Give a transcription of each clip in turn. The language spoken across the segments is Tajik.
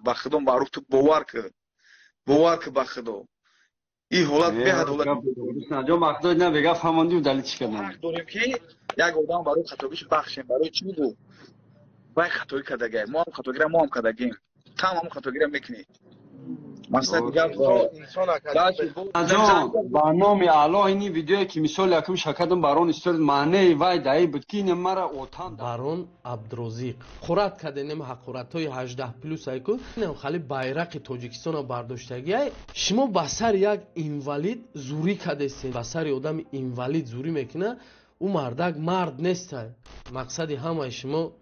Ба худо, маъруф, ту бовар кӣ, бовар кӣ, ба худо, ин ҳолат беҳад ҳолат. Ҷо мақдод на бега фаҳмондим, дали чӣ кардам. Ҳақ дорем, ки як одам барои хатогиш бахшем. Барои чӣ бугӯ? Вай хатоӣ кардагай, мо ҳам хатогира, мо ҳам кардагем, там ҳамон хатогира мекунӣ. Мақсад дигар. Ҷон, ба номи Аллоҳ, ини видеое ки мисол якум шакадам, барон историд, маънеи вай даи буд, ки ина мара отан. Барон Абдурозиқ ҳақорат карденем, ҳақоратҳои 18 плюс айку хали байрақи Тоҷикистона бардоштагиай. Шумо ба сари як инвалид зурӣ кардестем, ба сари одами инвалид зурӣ мекуна, ӯ мардак мард нестай. Мақсади ҳамаи шумо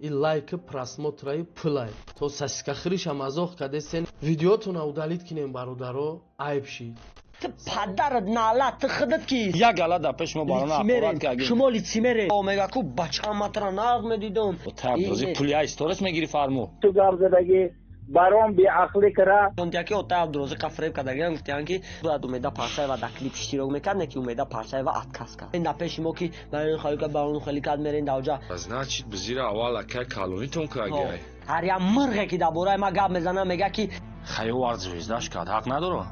ин лайки, просмотраи, пулай. То сосискахӯриша мазоқ кардестен. Видеотона удалить кинем, бародаро, айб шид. Ту падарат налат, ту худат ки. Як гала дар пеш мо барона ҳақорат кардем. Шумо лицемере. Мега ку бачаам матра нағз медидум. Абдурозиқ пули ай сторис мегири, фарму. Ту гап задагӣ, барон беақлӣ кара. Яки ота Абдурозиқа фиреб кардагиан, гуфтиян, ки бояд Умеда Парсаева дар клип иштирок мекард, не ки Умеда Парсаева отказ кард. Ин дар пеши мо ки барои хали кард, барон хали кард, мерен даоҷа. Значит, бизира аввал акай калонитон кагай. Ҳар як мурғе ки дар бораи ма гап мезана, мега ки Хаёвар звездаш кард, ҳақ надора.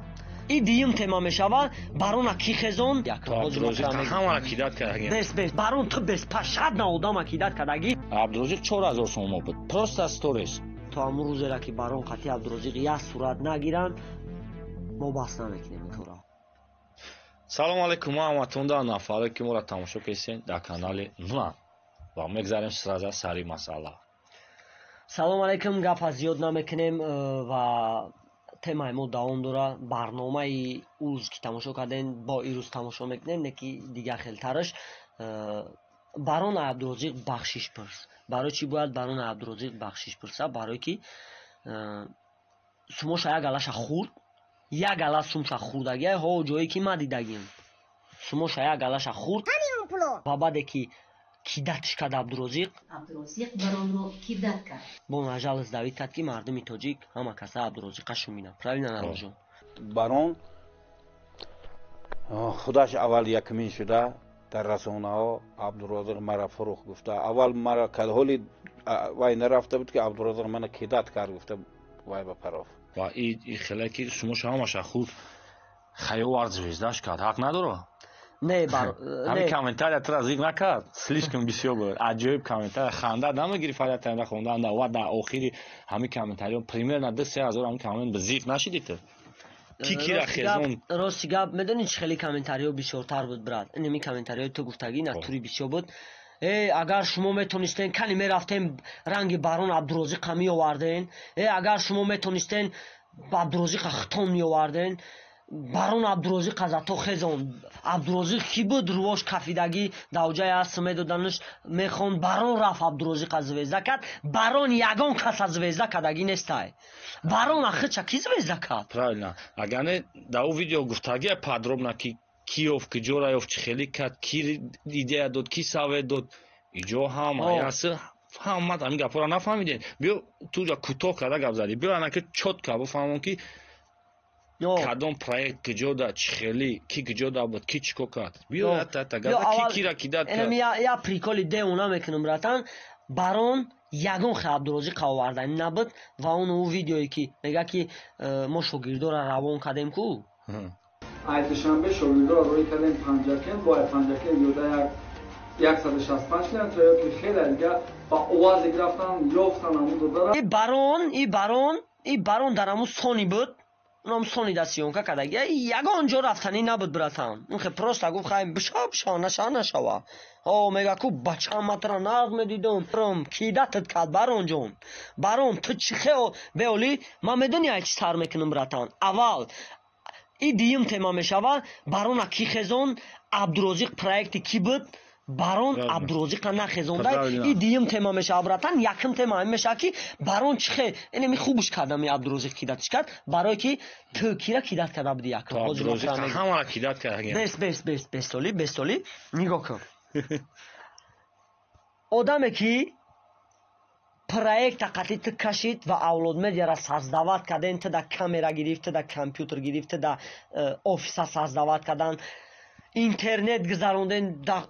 И дуюм тема мешава: барона ки хезон. Ҳамара кидать кардаги. Бес, бес, барон, ту беспашад на одама кидать кардагӣ. Абдурозиқ 4000 сомон буд, просто сторис. То ҳамун рӯзера ки барон қатъи Абдурозиқ як сурат нагиранд, мо бас намекунем ин кора. Салому алейкум ҳаматон да нафаре, ки моро тамошо кесен дар канали Нуна, ва мегзарем сразу сари масъала. Салому алейкум. Гапа зиёд намекунем ва темаи мо давом дора. Барномаи урӯз ки тамошо кардем, бо ирӯз тамошо мекунем, не ки дигар хелтараш. Барон Абдурозиқ бахшиш пурс. Барои чӣ бояд барон Абдурозиқ бахшиш пурса? Барое ки сумоша як галаша хурд, як гала сумша хурдагиай ҳо, ҷое ки ма дидагим, сумоша як галаша хурд. Ва баъде ки кидатш кард Абдурозиқ. Абдурозиқ баронро кидать кард. Бо мажалис давид кард, ки мардуми тоҷик ҳама каса Абдурозиқа шумина. Правильно, Нарожон? Барон худаш аввал якумин шуда дар расонаҳо Абдурозиқ мара фурӯх гуфта. Аввал мара ҳоли вай нарафта буд, ки Абдурозиқ мана кидать кард гуфта, вай ба пароф. Ва и хеле ки шумо ҳамаша худ хаёвар звездаш кард, ҳақ надора. Не. Ҳамин комментария тура зик накард? Слишком бисёр буд, аҷоиб комментария, ханда намегирифт фарятанда хонданда. Ва дар охири ҳамин комментариё примерно 2-3 ҳазор ҳамин коммент зиқ нашиди ту, ки кира хезон? Рости гап, медонӣ, чӣ хеле комментариҳо бисёртар буд, брат? Инами комментариҳои ту гуфтагӣ натури бисёр буд. Э, агар шумо метонистен, кани мерафтем, ранги барон Абдурозиқа меоварден. Э, агар шумо метонистен, Абдурозиқа хитон меоварден. Барон Абдурозиқ азато хезон. Абдурозиқ кӣ буд? Рувош кафидагӣ давҷаи аст, медоданаш мехон. Барон рафт, Абдурозиқа звезда кард. Барон ягон каса звезда кардагӣ нестай. Барон ахича кӣ звезда кард? Правильно, агар не, дар ӯ видео гуфтагия подробно, ки киёв, ки ҷо раёфт, чӣ хеле кард, ки идея дод, ки совет дод. Иҷо ҳама ясы ҳама ҳамин гапҳоро нафаҳмидем. Биё, туҷа кӯтоҳ карда гап задӣ, биё анаки чётко бифаҳмон, ки кадом проект куҷода, чӣ хеле, ки куҷода буд, ки чӣ кор кард. Биё ки кира кидать кард. Я приколи деуна мекунам, братан. Барон ягон хе Абдурозиқа оварданӣ набуд. Ва он ӯ видеое ки мега, ки мо шогирдора равон кардем ку. Ай Душанбе шогирдора роҳӣ кардем Панҷакент, бо ай Панҷакент зиёда як 165 километр ё ки хеле дига ба овазе гирафтан, ёфтан ҳамун додара. И барон, и барон, и барон дар ҳамун сони буд, унам сони да съёмка кардаги, ягон ҷо рафтанӣ набуд, братан. Хе просто гуфт: хай, бишав, бишава, наша, нашава. О, мега ку бачаам матра нағз медидум. Кидатат кард, барон ҷон. Барон, ту чӣ хео беолӣ? Ман медонӣ ай чӣ сар мекунам, братан? Аввал и дуюм тема мешава: барона кӣ хезон? Абдурозиқ проекти кӣ буд? Барон Абдурозиқа нахезонда. И дуюм тема мешава, братан. Якум тема ҳамин мешава, ки барон чӣ хе инами хубш кардами, Абдурозиқ кидатш кард, барое ки ту кира кидать карда буди якум. Ҳамара кидать кард. Бес, бес, бес, бестоли, бестоли, нигоҳ кун. Одаме ки проекта қатъи ту кашид ва Авлод Медиара создавать карден, ту да камера гирифт, ту да компютер гирифт, ту да офиса создавать кардан, интернет гузаронден, да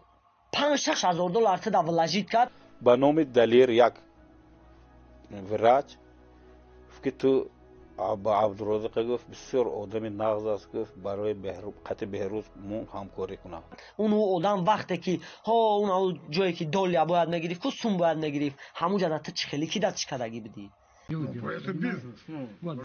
5-6 ҳазор доллар ту да вложить кард. Ба номи Далер як врач. Гуфт ки ту ба Абдурозиқ гуфт бисёр одами нағз аст, гуфт барои қати Беҳрӯз мо ҳамкорӣ кунам. Он одам вақте ки ҳо он ҷое ки долия бояд мегирифт, ку сум бояд мегирифт, ҳамун ҷада ту чӣ хеле кидат чӣ кардагӣ будӣ?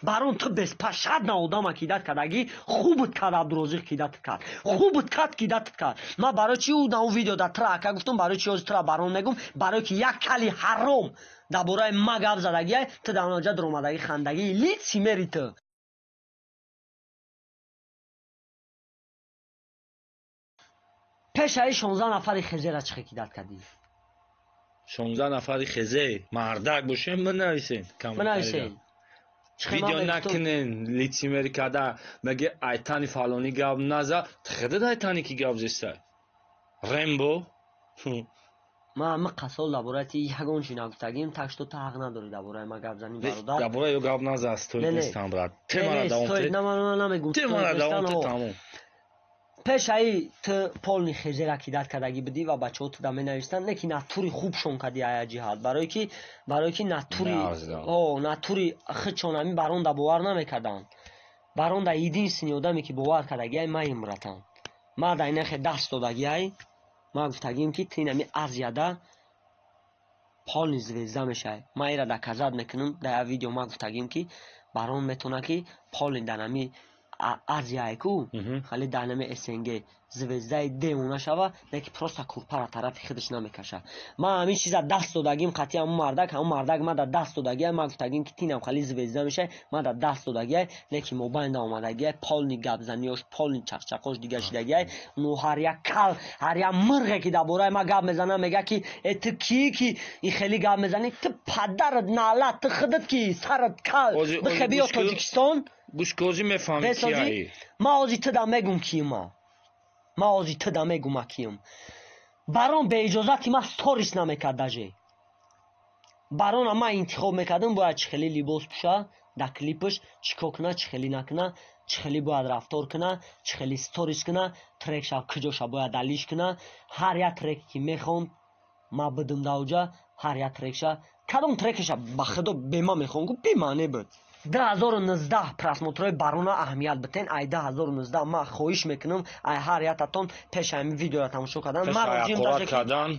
Барон ту беспашадна одама кидат кардагӣ, хубут кард Абдурозиқ кидатт кард, хубут кард кидатт кард. Ман барои чи на он видео да тра ака гуфтам, барои чи ҳозир тра барон мегум? Барое ки як кали ҳаром дар бораи ма гап задагиай, ту дар онҷа дуромадагӣ хандагӣ лицемери ту. Пешаи 16 нафари хезера чӣ кидат кардӣ? 16 нафари хезе мардак бошем, бинависен, бинависен. Видео накунен, лицемери када меге айтани фалони гап наза, хедад айтани ки гап зестай. Рембо. Ма қасол дар бораи ти ягон чи нагуфтагим, так что ту ҳақ надорӣ дар бораи ма гап занӣ, бародар. Дар бораи ё гап наза, стоит нестам, брат. Те мара давом те. На, намегум. Те мара давом те, тамом. Пешаи ту полни хезера кидат кардагӣ будӣ ва бачаҳо туда менавистанд, не ки натури хубшон кардӣ ая ҷиҳат, барое ки натури худшон ҳамин баронда бовар намекарданд. Баронда единственный одаме ки бовар кардагиай маим, братан. Ма дар инахе даст додагиай, ма гуфтагием ки ту инами азияда полни звезда мешавӣ. Ма ира доказат мекунам дар як видео, ма гуфтагием ки барон метавона ки полни дар ҳами Азияе ку, хали дар нами СНГ звездаи девона шава, не ки просто курпара тарафи худаш намекаша. Ман ҳамин чиза даст додагим қатъи ҳамун мардак, ҳамун мардак ма дар даст додагиай, ман гуфтагим ки тинам хали звезда мешавӣ, ма дар даст додагиай, не ки мобайнда омадагиай, полни гапзаниёш, полни чақчақош дига шидагиай. Ну ҳар як кал, ҳар як мирғе ки дар бораи ма гап мезана, мега ки э ту кӣ ки ин хели гап мезанӣ, ту падарат налат, ту худат ки сарат кал, бихе биё Тоҷикистон. Гӯшкозӣ мефаҳмӣ кияи? Ма ҳозир туда мегум киюма. Ма ҳозир туда мегума киюм. Барон беиҷозати ма сторис намекард даже. Барона ма интихоб мекардам, бояд чӣ хели либос пӯша, дар клипаш чӣ кор куна, чӣ хели накуна, чӣ хели бояд рафтор куна, чӣ хели сторис куна, трекша куҷоша бояд алиш куна. Ҳар як треке ки мехонд, ма будум дар оҷа, ҳар як трекша, кадом трекеша ба худо бема мехонд, гу бемаъне буд. 2019 просмотрҳои барона аҳамият битен. Ай 2019 ман хоҳиш мекунам ай ҳар якатон пеш ҳамин видеоро тамошо кардан,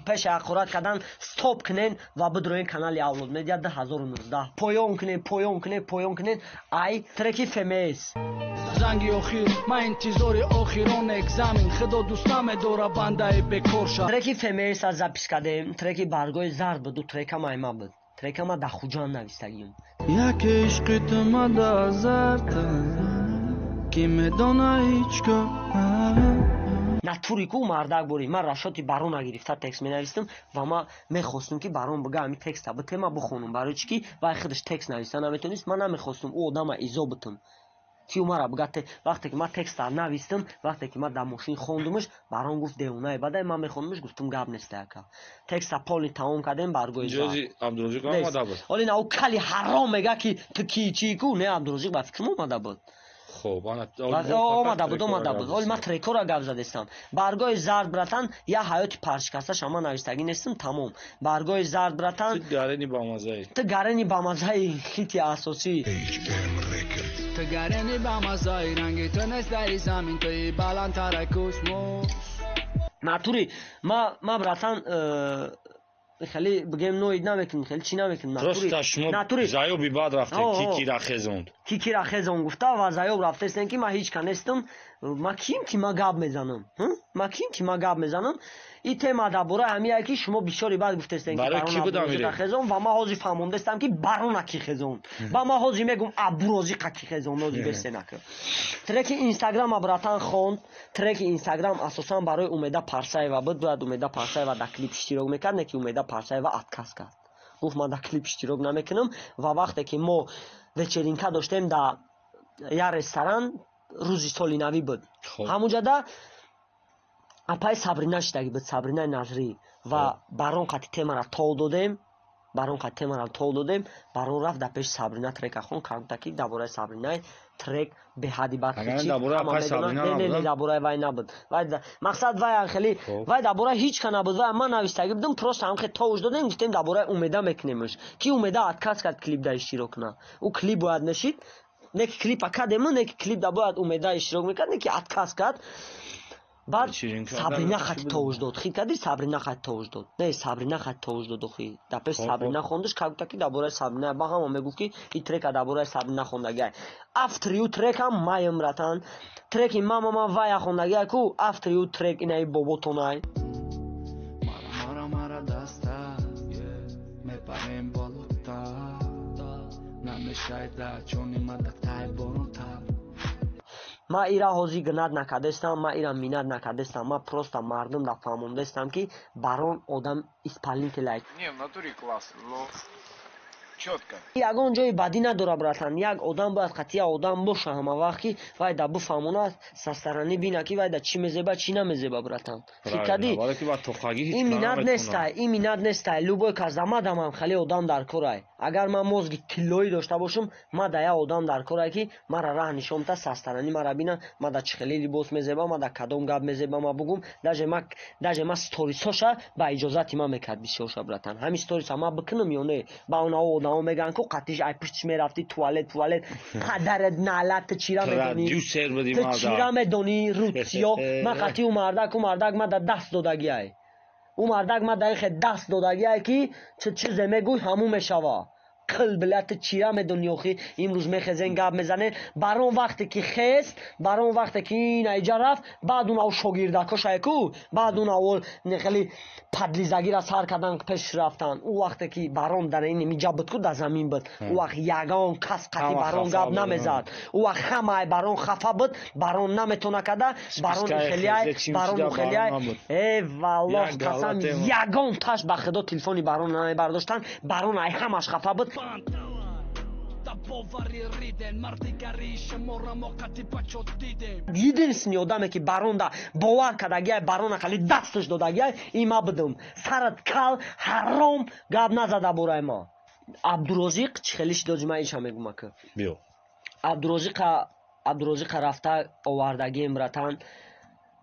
пеш ҳақорат кардан стоп кунен ва бидроен канали Авлод Медиа 2019 поён кунен, поён кунен, поён кунен. Ай треки ФМС. Занги охир, ман интизори охирон экзамен, худо дӯст намедора бандаи бекорша. Треки ФМС аз запис кардем, треки баргои зард буду, трека майма буд. Трека ма дар Хуҷанд навистагим. Яке ишқи ту мада зард, ки медона ҳеҷ кор. Натури ку мардак борӣ. Ман расчоти барона гирифта текст менавистам ва ман мехостум ки барон бига ҳамин текста бите, ман бихонам, барои чӣ ки вай худаш текст нависта наметонист. Ман намехостум ӯ одама изо битам ки ӯ мара бига. Вақте ки ман текста навистам, вақте ки ман дар мошин хондумаш, барон гуфт девонаи бадай, ман мехондумаш, гуфтум гап неста яка. Текста полни тамом кардем, баргои Абдурозиқ омада буд. Оли на ӯ кали ҳаром мега ки ту ки чӣ ку, не Абдурозиқ ба фикрам омада буд. Хоб, омада буд, омада буд. Оли ман трекора гап задестам. Баргои зард, братан, я ҳаёти паршикасташа ман навистагӣ нестам, тамом. Баргои зард, братан, ту гарени бамазаи. Ту гарени бамазаи хити асосӣ. Ту гарени бамазаи, ранги ту нест дар замин, туи баландтар космос. Натури, ма братан, хеле бигем ноид намекунем, хеле чӣ намекунем. Просто шумо заёби бад рафтем, ки кира хезонд. Ки кира хезон гуфта ва заёб рафтестем ки ман ҳеҷ ка нестам, ман кием ки ман гап мезанам? Ман кием ки ман гап мезанам? И тема дар бораи ҳамие ки шумо бисёри бад гуфтестем ки барона хезон, ва ман ҳозир фаҳмондестам ки барона ки хезон. Ва ман ҳозир мегум Абдурозиқа ки хезон, ҳозир бестенака. Треки Инстаграма братан хонд. Треки Инстаграм асосан барои Умеда Парсаева буд, бояд Умеда Парсаева дар клип иштирок мекард, не ки Умеда Парсаева отказ кард. Гуфт ман дар клип иштирок намекунам. Ва вақте ки мо вечеринка доштем дар як ресторан, рӯзи соли навӣ буд. Ҳамунҷода апаи Сабрина шидаги буд, Сабринаи Назрӣ, ва барон қати темара тол додем. Барон қад темарам тол додем, Барон рафт дар пеши Сабрина трека хон, как ки дар бораи Сабринай трек беҳади бад хичи. Не, дар бораи вай набуд. Вай мақсад вай хеле вай дар бораи ҳеч ка набуд. Вай ман навиштагӣ будам, просто ҳам хе товуш додем, гуфтем дар бораи Умеда мекунемш. Ки Умеда отказ кард клип да иштирок кунад. Ӯ клип бояд мешид, не ки клипа кардем, не ки клип да бояд Умеда иштирок мекард, не ки отказ кард. Баъд Сабрина хати товуш дод. Хит кардӣ, Сабрина хати товуш дод. Не, Сабрина хати товуш дод охи. Дар пеш Сабрина хондаш, как будто ки дар бораи Сабрина. Ба ҳама мегуфт ки ин трека дар бораи Сабрина хондагиай. Автори ӯ трекам маем, братан. Треки мама вая хондагиай ку, автори ӯ трек инаи боботонай. Мара мара даста, мепарем болота. Намешайда чони ма дай боронта. Ма ира ҳозир гнать накардестам, ма ира минат накардестам, ма просто мардум да фаҳмондестам, ки Барон одам исполнитель ай. Не, в натуре класс, но чётко. Ягон ҷои бадӣ надора, братан. Як одам бояд қатъия одам боша ҳама вақт, ки вай да бифаҳмонад, со стороны бина, ки вай да чӣ мезеба, чӣ намезеба, братан. Фикр кардӣ? Ин минат нестай, ин минат нестай. Любой кас да мадамам хеле одам дар корай. Агар ман мозги тиллоӣ дошта бошам, ма да як одам дар корай, ки мара раҳ нишон та, со стороны мара бина, ма да чӣ хеле либос мезеба, ма да кадом гап мезеба, ма бугум, даже ма сторисоша ба иҷозати ман мекард бисёрша, братан. Ҳамин сториса ма бикунам ё не? Ба онао одамо мегӯянд ку қатиш ай пуштиш мерафтӣ туалет, туалет. Падарат налат, ту чира медонӣ? Ту чира медонӣ, рутсиё? Ман қатъи ӯ мардак, ӯ мардак ма да даст додагиай. Ӯ мардак ма да ихе даст додагиай, ки чӣ чизе мегӯй, ҳамун мешава. Қил била, ту чира медонӣ охи? Имрӯз мехезен, гап мезанен. Барон вақте ки хест, барон вақте ки ин айҷа рафт, баъд он ав шогирдакошае ку, баъд он авол хеле падлизагира сар кардан, пеш рафтан. Ӯ вақте ки барон дар ин миҷа буд ку, дар замин буд, ӯ вақт ягон кас қатъи барон гап намезад. Ӯ вақт ҳамаи барон хафа буд, барон наметона карда, барон хелиай, барон хелиай. Э валлоҳ қасам, ягон таш ба худо телефони барон намебардоштанд. Барон ай ҳамаш хафа буд. Единственный одаме, ки баронда бовар кардагиай, барона хали дасташ додагиай, ин ма будум. Сарат кал ҳаром, гап назада бораи ма. Абдурозиқ чӣ хеле шидози, ман иша мегум ака. Биё. Абдурозиқа рафта овардагием, братан.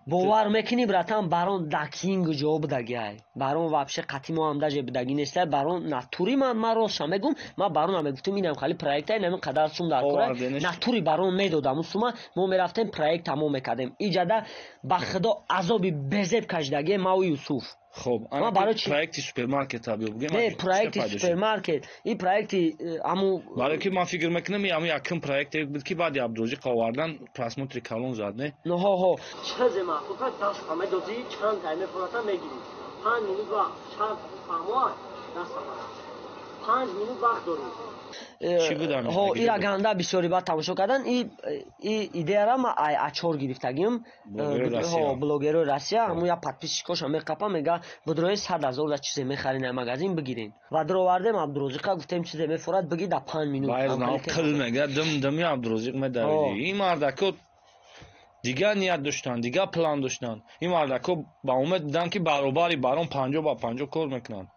Бовар мекунӣ, братан, барон дакинг ҷо будагиай. Барон вообще қатъи мо ҳам даже будагӣ нестай. Барон натури ман ростша мегум, ман барона мегуфтум, инам хали проекта, инам қадар сум дар кора. Натури барон медодам ун сума, мо мерафтем, проект тамом мекардем. Иҷада ба худо азоби безеб кашидагие мау Юсуф. Хоб, ана барои проекти супермаркет биё бугем. Не, проекти супермаркет, ин проекти аму барои ки ман фикр мекунам, ин аму якум проекте буд, ки баъди Абдурозиқ овардан просмотри калон зад, не? Ну ҳо, ҳо. Чизе маъқул кард, даста медозӣ, чанд тай мефурата мегирӣ. 5 минут вақт, шарт фаҳмо, даста мара. 5 минут вақт дорӣ. Чӣ буд? Ҳо, ира ганда бисёри баъд тамошо кардан. И идеяра ма ай ачор гирифтагим. Ҳо, блогерои Россия, ҳамун як подписчикоша меқапа, мега, будрои 100 000 да чизе мехарин, ай магазин бигирен. Ва дуровардем Абдурозиқа, гуфтем, чизе мефурад, бигир да 5 минут. Қил мега, дим дими Абдурозиқ медавиди. Ин мардако дигар ният доштанд, дигар план доштанд. Ин мардако ба умед буданд, ки баробари барон 50 ба 50 кор мекунанд.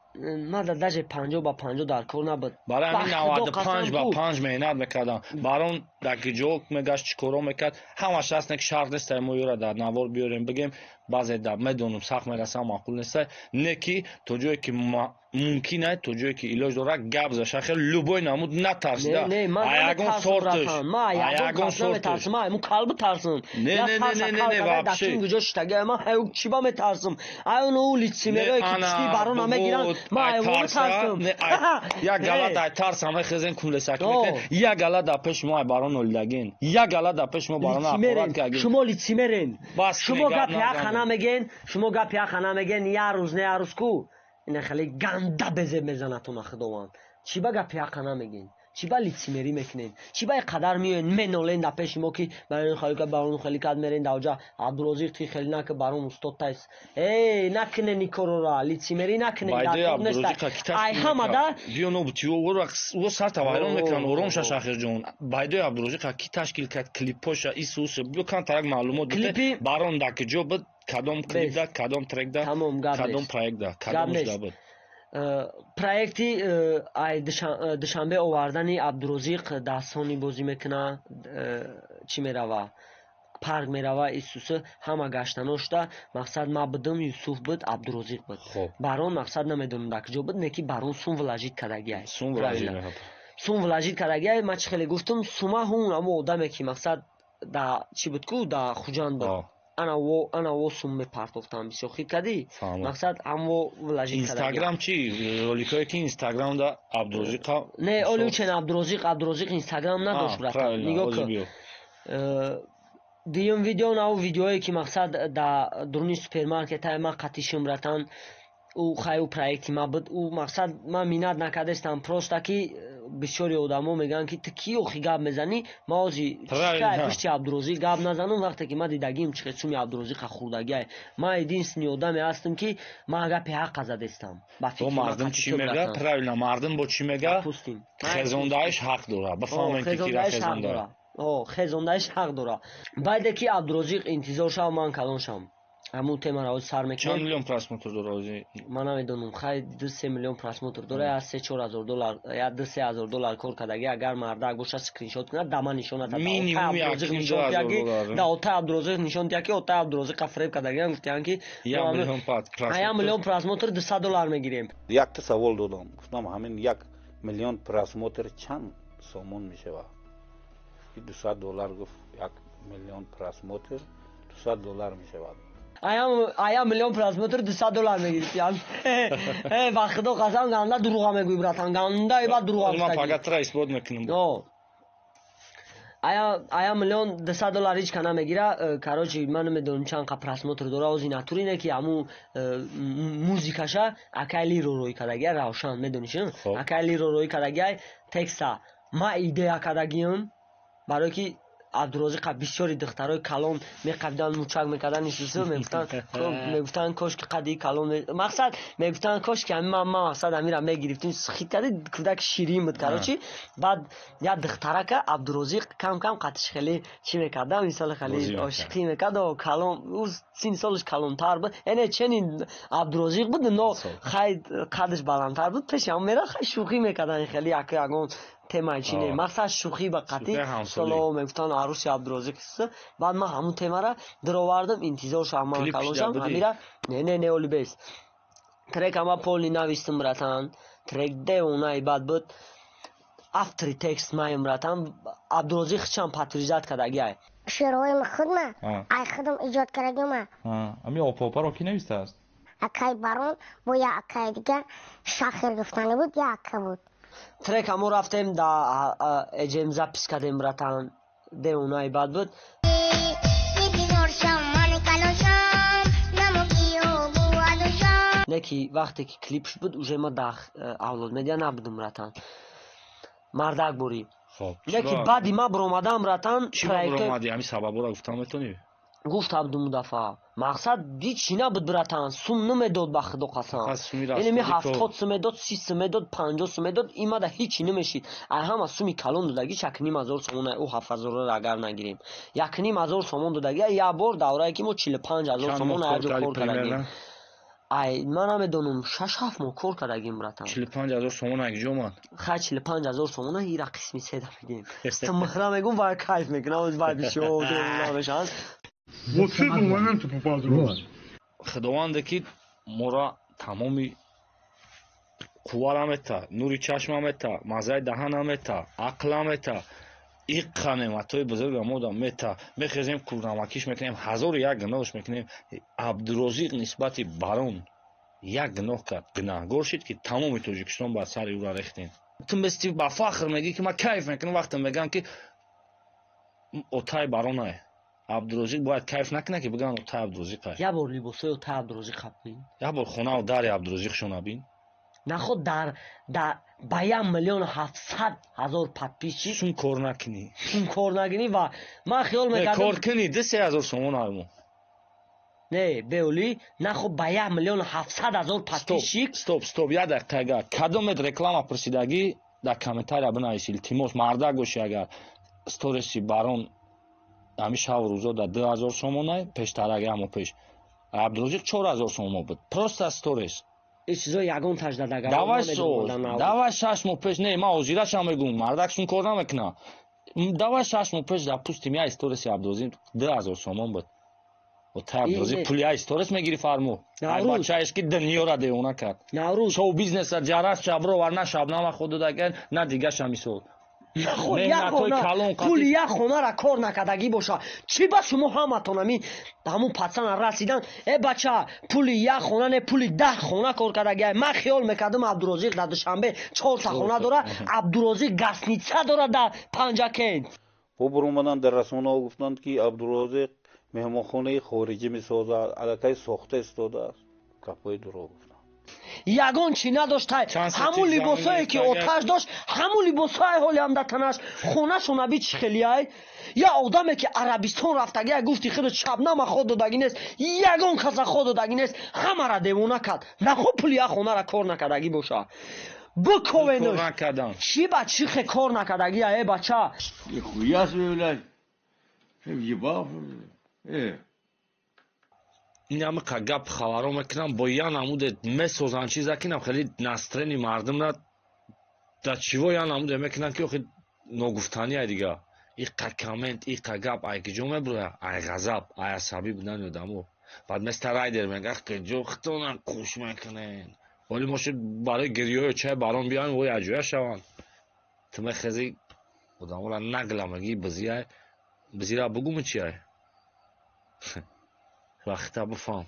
Мада даже 50 ба 50 дар кор набуд. Барои ҳамин 95 ба 5 меҳнат мекардам. Барон дар ҷо мегашт, чӣ коро мекард, ҳамаш аст, не ки шарт нест мо ёра дар навор биёрем бигем. Баъзе да медонам, сахт мерасам, маъқул неста, не ки то ҷое ки мумкин ай, то ҷое ки илоҷ дорад, гап заша хел любой намуд натарсида. Ягон сорташ, ягон сорташ ма калб тарсам. Не, не, не, не, не, вообще. Куҷо шитага, ма чӣ ба метарсам? Ай он ӯ лицемерое, ки пишти барона мегиранд, ма ай тарсам. Як гала дай тарсам мехезен, кунлесак мекунен, як гала дар пеши мо ай барон олидагин, як гала дар пеши мо барона ақорат кардагин. Шумо лицемерен, шумо гапи ҳақа намеген, шумо гапи ҳақа намеген. Як рӯз не, як рӯз ку ина хеле ганда безеб мезанатона худованд. Чӣ ба гапи ҳақа намегин? Чӣ ба лицемерӣ мекунен? Чӣ ба қадар меоен, менолен дар пеши мо, ки барон хеле кард, барон хеле кард, мерен даоҷа Абдурозиқ ти хеле нака, барон устод тайс. Эй, накунен ин корора, лицемерӣ накунен. Ай ҳамада биё нобути ӯ сарта вайрон мекунанд. Ором шаш, Ахирҷон. Байдои Абдурозиқа ки ташкил кард клипоша, исус биё камтарак маълумот. Барон дар куҷо буд, кадом клип да, кадом трек да, кадом проект да, кадомш да буд? Проекти ай Душанбе овардани Абдурозиқ дар Сони бозӣ мекуна, чӣ мерава, парк мерава, Исусы ҳама гаштано шуда. Мақсад ма будум, Юсуф буд, Абдурозиқ буд. Барон мақсад намедонам дар куҷо буд, не ки барон сум вложить кардагиай. Сум вложить кардагиай. Ма чӣ хеле гуфтум, сума ҳун амо одаме ки мақсад да чӣ буд ку, да Хуҷанд буд, ана во сум мепартофтам, бисёр хит кардӣ, мақсад ҳамво вложить. Инстаграм чӣ, роликое ки Инстаграм да Абдурозиқ? Не, оли учен Абдурозиқ Инстаграм надошт, братан, нигоҳ кун. Дуюм видео нав видеое ки мақсад да дуруни супермаркетае ма қатишим, братан, ӯ хай ӯ проекти ма буд. Ӯ мақсад ман миннат накардастам, просто ки бисёри одамо мегӯянд ки ту ки охи гап мезанӣ. Ма ози пушти Абдурозиқ гап назанам, вақте ки ма дидагим чӣ хел суми Абдурозиқа хӯрдагиай. Ман единственный одаме ҳастам ки ман гапи ҳаққа задестам. Ба мардум чӣ мега? Правильно, мардум бо чӣ мега? Хезондааш ҳақ дора, бифаҳмем ки кира хезонда. Хезондааш ҳақ дора. Баъде ки Абдурозиқ интизор шав, ман калон шам, ҳамун темаро ҳозир сар мекунем. Чанд миллион просмотр дора ҳозир? Ман намедонам, хай 2-3 миллион просмотр дора, я 3-4 ҳазор доллар, я 2-3 ҳазор доллар кор кардаги. Агар мардак боша, скриншот кунад, да ман нишон да отай Абдурозиқ нишон диҳад, ки отай Абдурозиқа фиреб кардагиам. Гуфтиям ки 1 миллион просмотр 200 доллар мегирем. Якта савол додам, гуфтам, ҳамин 1 миллион просмотр чанд сомон мешавад? 200 доллар гуфт, 1 миллион просмотр 200 доллар мешавад. Ая миллион просмотр 200 доллар мегирифтиям. Ба худо қасам, ганда дурӯға мегӯй, братан, ганда ибад дурӯға. Ман пагатра исбот мекунам. Ая миллион 200 доллар ҳеҷ ка намегира. Короче, ман намедонам чанд қа просмотр дора ози натури, не ки ҳамун музикаша акай Лиро рӯй кардагия, Равшан, медониш, акай Лиро рӯй кардагия. Текста ма идея кардагиам, барое ки Абдурозиқа бисёри духтарои калон меқабидан, мучак мекардан, исусу мегуфтан, кошки қади калон, мақсад мегуфтан, кошки ҳами ма мақсад ҳамира мегирифтим. Хит кади, кӯдаки ширин буд. Короче, баъд як духтарака Абдурозиқ кам кам қатиш хеле чӣ мекарда, мисоли хеле ошиқӣ мекард. Калон, ӯ синни солаш калонтар буд, эне ченин Абдурозиқ буд, но хай қадаш баландтар буд, пеши ҳам мера, хай шӯхӣ мекардан, хеле як ягон темаи чи не, мақсад шӯхӣ ба қатӣ соло мегуфтан арӯси Абдурозиқ. Баъд ман ҳамун темара даровардам, интизор шавам, ман калоншам ҳамира. Не, не, не, оли бес трек ама полный навистам, братан, трек девонаи бад буд. Автори текст маем, братан, Абдурозиқ чанд подтверждать кардагиай. Шеърҳои худма, ай худам иҷод кардагима. Ами опопаро ки навистааст? Акай Барон бо як акаи дига, Шахер гуфтанӣ буд, як ака буд. Трек ҳамо рафтем, да эҷем запись кардем, братан, девонаи бад буд. Интизор шам, мани калоншам, Не ки вақте ки клипш буд, уже ма дар Авлод Медиа набудум, братан, мардак бурӣ. Не ки баъди ма биромадам, братан. Чӣ биромадӣ? Ҳамин сабабҳоро гуфтан метавонӣ? Гуфт Абдумудаффар, мақсад ҳичи набуд, братан, сум намедод, ба худо қасам. Яъне ми 70 сум медод, 30 сум медод, 50 сум медод, имада ҳичи намешид. Ай ҳама суми калон додагӣ 1,5 ҳазор сомон, ӯ 7 ҳазорро агар нагирем, 1,5 ҳазор сомон додагӣ. Як бор даврае ки мо 45 000 сомон аҷо кор кардагим. Ай ман намедонам, 6-7 моҳ кор кардагим, братан. 45 000 сомон як ҷо омад? Хай, 45 000 сомона ира қисми седа мегем. Муҳра мегум, вай кайф мекунам, вай бисёр мешаванд. Вот с этого момента поподробнее. Худованде ки моро тамоми қуввара мета, нури чашма мета, маззаи даҳана мета, ақла мета, иққа неъматҳои бузурга мода мета. Мехезем, курнамакиш мекунем, ҳазору як гуноҳш мекунем. Абдурозиқ нисбати Барон як гуноҳ кард, гунаҳгор шид, ки тамоми Тоҷикистон ба сари ӯра рехтем. Ту мести ба фахр мегӣ, ки ман кайф мекунам, вақте мегӯям, ки отай Баронае. Абдурозиқ бояд кайф накунад, ки бигӯянд отай Абдурозиқ ай. Як бор либосҳои отай Абдурозиқ бин. Як бор хонаву дари Абдурозиқшона бин. Наход дар ба 1 700 000 подписчик сум кор накунӣ. Сум кор накунӣ ва ман хиёл мекардам. Кор кунӣ, 2-3 ҳазор сомон айму. Не, беолӣ нахо ба 1 700 000 подписчик. Стоп, стоп, як дақиқа. Агар кадомет реклама пурсидагӣ, дар комментария бинавис, илтимос, мардак бошӣ. Агар сториси Барон ҳамин шаву рӯзо дар 2000 сомонай, пештарак, як моҳ пеш Абдурозиқ 4000 сомон буд, просто сторис. Ин чизо ягон тажда дага. Давай соз, давай 6 моҳ пеш, не, ман ҳозирашам мегӯм, мардак сун кор намекуна. Давай 6 моҳ пеш, допустим, я историси Абдурозиқ 2000 сомон буд. Та Абдурозиқ пули я сторис мегири фарму. Ай бачаеш ки дунёра девона кард. Наврӯз шоу бизнеса ҷарас чабро на шабнама худ додаган, на дигаша мисол. Пули як хонара кор накардагӣ боша. Чӣ ба шумо ҳаматон ҳамин ҳамун пацана расидан? Э бача, пули як хона не, пули 10 хона кор кардагӣ. Ман хиёл мекардам Абдурозиқ дар Душанбе 4 хона дора, Абдурозиқ гастница дора дар Панҷакент. Бо баромадан дар расонаҳо гуфтанд, ки Абдурозиқ меҳмонхонаи хориҷӣ месозад, аллакай сохта истодааст. Гапҳои дурӯғ гуфтанд. Ягон чӣ надошт, ҳамун либосое ки оташ дошт, ҳамун либосҳое ҳоли ҳам дар танаш. Хонашон аби чӣ хелиай? Я одаме ки Арабистон рафтагия, гуфти худо шабнама ход додагӣ нест, ягон каса ход додагӣ нест, ҳамара девона кард. Нахо пули як хонара кор накардагӣ боша. Биковенуш. Чӣ ба чӣ хе кор накардагия, э бача? Нихуя себе, блядь. Въебал. Ин ҳама гап хабаро мекунам, бо я намуде месозанд чиза ки нам хеле настроени мардумра да чиво я намуде мекунанд, ки охи ногуфтани ай дига. Иқа коммент, иқа гап ай киҷо мебуроя? Ай ғазаб, ай асабӣ будани одамо. Баъд места Райдер мега, киҷо хитонан қуш мекунен. Вале мо шуд барои гирёю чай барон биёем, вой аҷоя шаванд. Ту мехези одаморо нагла мегӣ, бизиай, бизира бугуму чи ай? Вақта бифаҳм,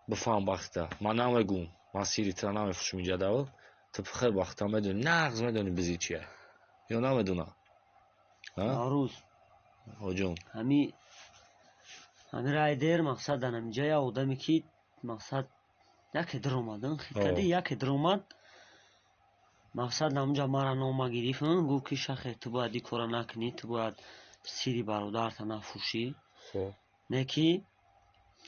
бифаҳм вақта. Ман намегӯм, ман сири тира намефурӯшам инҷа давр. Ту хел вақта медонӣ, нағз медонӣ бизи чия ё намедона? Наврӯз ҳоҷон, ҳами Райдер мақсад дар ҳаминҷа я одаме ки мақсад яке даромад, хиткади яке даромад, мақсад ҳамунҷа мара нома гирифт, гуфт ки шахе, ту бояд ин кора накунӣ, ту бояд сири бародарта нафурӯшӣ. Не ки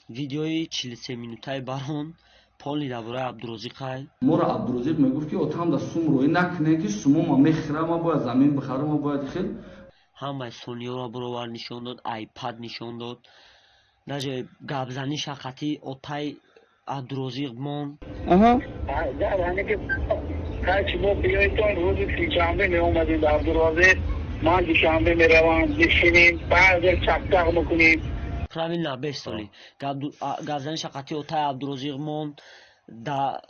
видеои 43 минутаи барон полный дар бораи Абдурозиқай. Моро Абдурозиқ мегуфт, ки отам да сум рӯӣ накунем, ки сумома мехӯрам, ма бояд замин бихарам, ма бояд хел. Ҳамаи сониёро баровар нишон дод, айпад нишон дод, даже гапзанӣ шақати отай Абдурозиқ мон. Шумо биёедтон рӯзи сешанбе меомадед, Абдурозиқ, ман душанбе меравам, бишинем, баъзе чақчақ мекунем. Правильно, бестоли гапзани шақати отай Абдурозиқ монд, да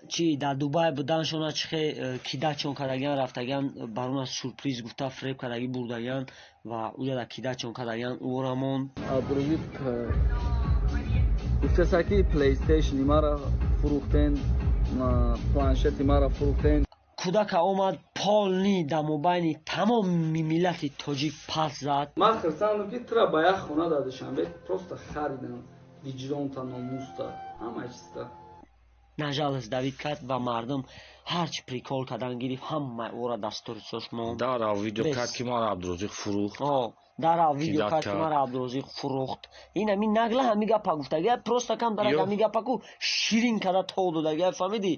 чи дар Дубай буданшона чихе кидачон кардагиан, рафтагиан, барона сюрприз гуфта фреб кардагӣ бурдагиан ва уҷа кидачон кардагиан, ӯра монд. Абдурозиқ гуфтеса, ки плейстейшни мара фурӯхтен, планшети мара фурӯхтен. Кӯдака омад, полный дар мобайни тамоми миллати тоҷик пас зад. Ман хирсандам, ки тура ба як хона дар Душанбе просто харидам, виҷдонта, номуста, ҳама чизта. На жалость давид кард ва мардум ҳарчи прикол кардан гирифт, ҳамаи ӯра дар сторисош монд. Дара видео кард, ки мара Абдурозиқ фурӯхт. Дара видео кард, ки мара Абдурозиқ фурӯхт. Ин ҳами нагла ҳами гапа гуфтагия, просто кам дарак ҳами гапаку ширин карда тов додагия, фаҳмидӣ?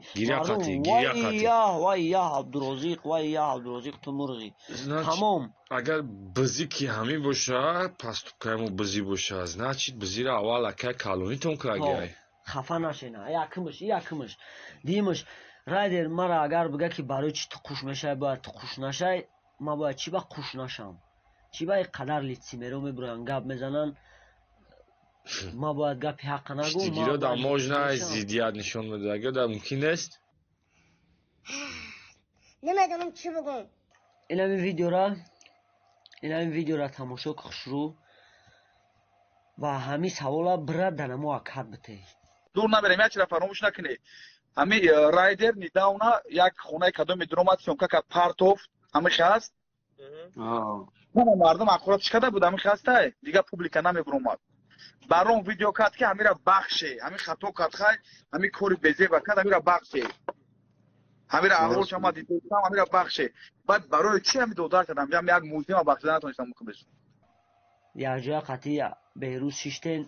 Вай я Абдурозиқ, вай я Абдурозиқ, ту мурғӣ, тамом. Агар бизӣ ки ҳамин боша, поступкаи мо бизӣ боша, значит, бизира аввал акай калонитон кардагиай. Хафа нашена, якмш, якмш димш. Райдер мара агар бига, ки барои чӣ ту қуш мешавӣ, бояд ту қуш нашай, ман бояд чӣ ба қуш нашам? Чӣ ба қадар лицемеро мебуроянд, гап мезананд, ман бояд гапи ҳаққа нагӯм? Гиро да можно зиддият нишон медодагиё да мумкин нест. Намедонам чӣ бигӯм. Инами видеора тамошо хушрӯ ва ҳамин савола бира дар намо акад бите. Дур наберем, як чизро фаромӯш накунед. Ҳами Райдер недавно як хонаи кадоме дуромад, съёмка кард, партофт, ҳамихе ҳаст. Ҳама мардум ақурат чӣ карда буд, ҳамихе ҳастай, дигар публика намебуромад. Барон видео кард, ки ҳамира бахше, ҳами хато кард, хай, ҳами кори безеба кард, ҳамира бахше, ҳамира аҳволш ама дидам, ҳамира бахше. Баъд барои чӣ ҳами додар кардам, як музима бахшида натонистам мукаммал. Якҷоя қатъи Беҳрӯз шиштен,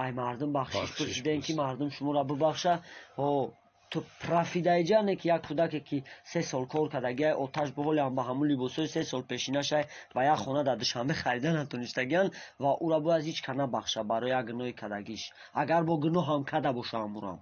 ай мардум бахшиш пурсидем, ки мардум шуморо бибахша. Ҳо. Ту профидаиҷа не ки як кӯдаке ки 3 сол кор кардагиай, оташ боволиам ба ҳамун либосҳои 3 сол пешинашай ва як хона дар Душанбе харида натонистагиан ва ӯра бояд ҳеҷ ка набахша барои як гуноҳи кардагиш, агар бо гуноҳ ҳам карда боша. Ҳамурам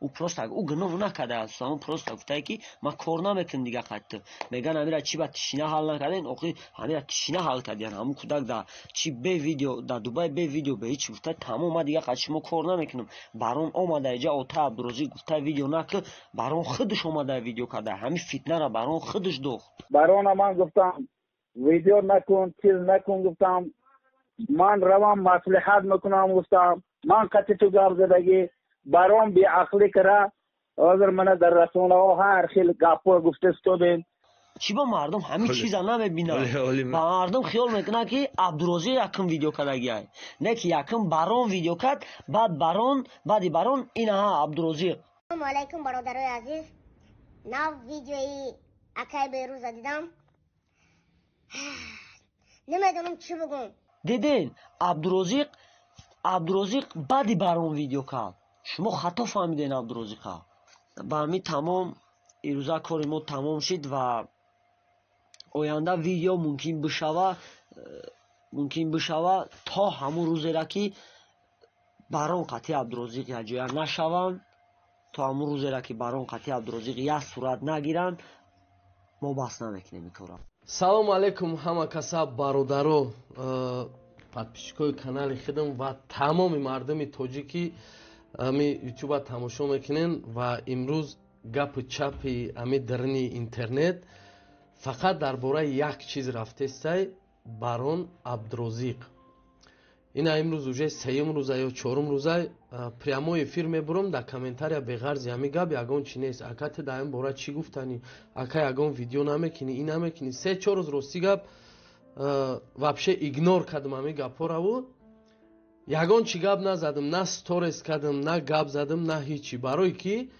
ӯ просто ӯ гуноҳ накардааст, ӯ просто гуфтае ки ман кор намекунам дига. Қатъ меган ҳамира чӣ ба тишина ҳал накарден? Охи ҳамира тишина ҳал кардиян. Ҳамун кӯдак да чи бе видео дар Дубай, бе видео, бе ҳеч гуфта: тамом, ман дига қати шумо кор намекунам. Барон омада иҷа, ота Абдурозиқ гуфта видео накӣ, барон худаш омада видео карда, ҳамин фитнара барон худаш дохт. Барона ман гуфтам, видео накун, чиз накун гуфтам, ман равам маслиҳат мекунам гуфтам, ман қати ту гап задагӣ. Барон беақлӣ кара, ҳозир мана дар расонаҳо ҳар хел гапҳо гуфта истодем. Чӣ ба мардум ҳамин чиза намебинад? Ба мардум хиёл мекунад, ки Абдурозиқ якум видео кардагиай, не ки якум барон видео кард, баъд барон, баъди барон инаҳа Абдурозиқ. Салому алайкум, бародарои азиз. Нав видеои акай Берӯза дидам, намедонам чӣ бигӯм. Диден, Абдурозиқ баъди барон видео кард. Шумо хато фаҳмиден Абдурозиқа. Ба ҳамин тамом, ирӯза кори мо тамом шид ва оянда видео мумкин бишава. То ҳамун рӯзера ки барон қатъи Абдурозиқ якҷоя нашаванд, то ҳамун рӯзера ки барон қатъи Абдурозиқ як сурат нагиранд, мо бас намекунем ин корро. Салому алайкум ҳама каса, бародаро, подписчикои канали худам ва тамоми мардуми тоҷикӣ ами ютуба тамошо мекунен. Ва имрӯз гапу чапи ами дарини интернет фақат дар бораи як чиз рафтестай: барон Абдурозиқ. Ина имрӯз уже сеюм рӯза ё чорум рӯза прямой эфир мебурам, дар комментария беғарзи ҳами гап ягон чи нест. Ака, ту дар ин бора чӣ гуфтанӣ? Ака, ягон видео намекунӣ, ин намекунӣ? 3-4 рӯз, рости гап, вообще игнор кардам ҳами гапҳораву ягон чӣ гап назадам, на сторис кардам, на гап задам, на ҳичи. Барое ки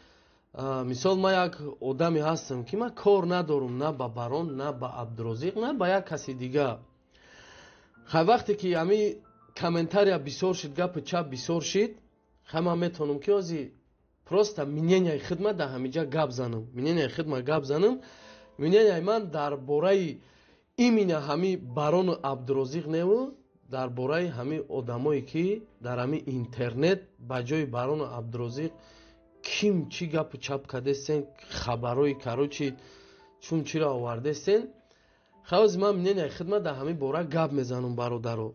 мисол ман як одаме ҳастам, ки ман кор надорам на ба барон, на ба Абдурозиқ, на ба як каси дига. Хай, вақте ки ҳами комментария бисёр шид, гапи чап бисёр шид, хай, ман метавонам ки ози просто мненияи худма дар ҳамиҷа гап занам, мненияи худма гап занам. Мненияи ман дар бораи именно ҳами барону Абдурозиқ неву, дар бораи ҳами одамое ки дар ҳами интернет ба ҷои барону Абдурозиқ ким чӣ гапу чап кардестен, хабарои, короче, чун чиро овардестен. Хай, ози ман мненияи худма дар ҳамин бора гап мезанам, бародаро.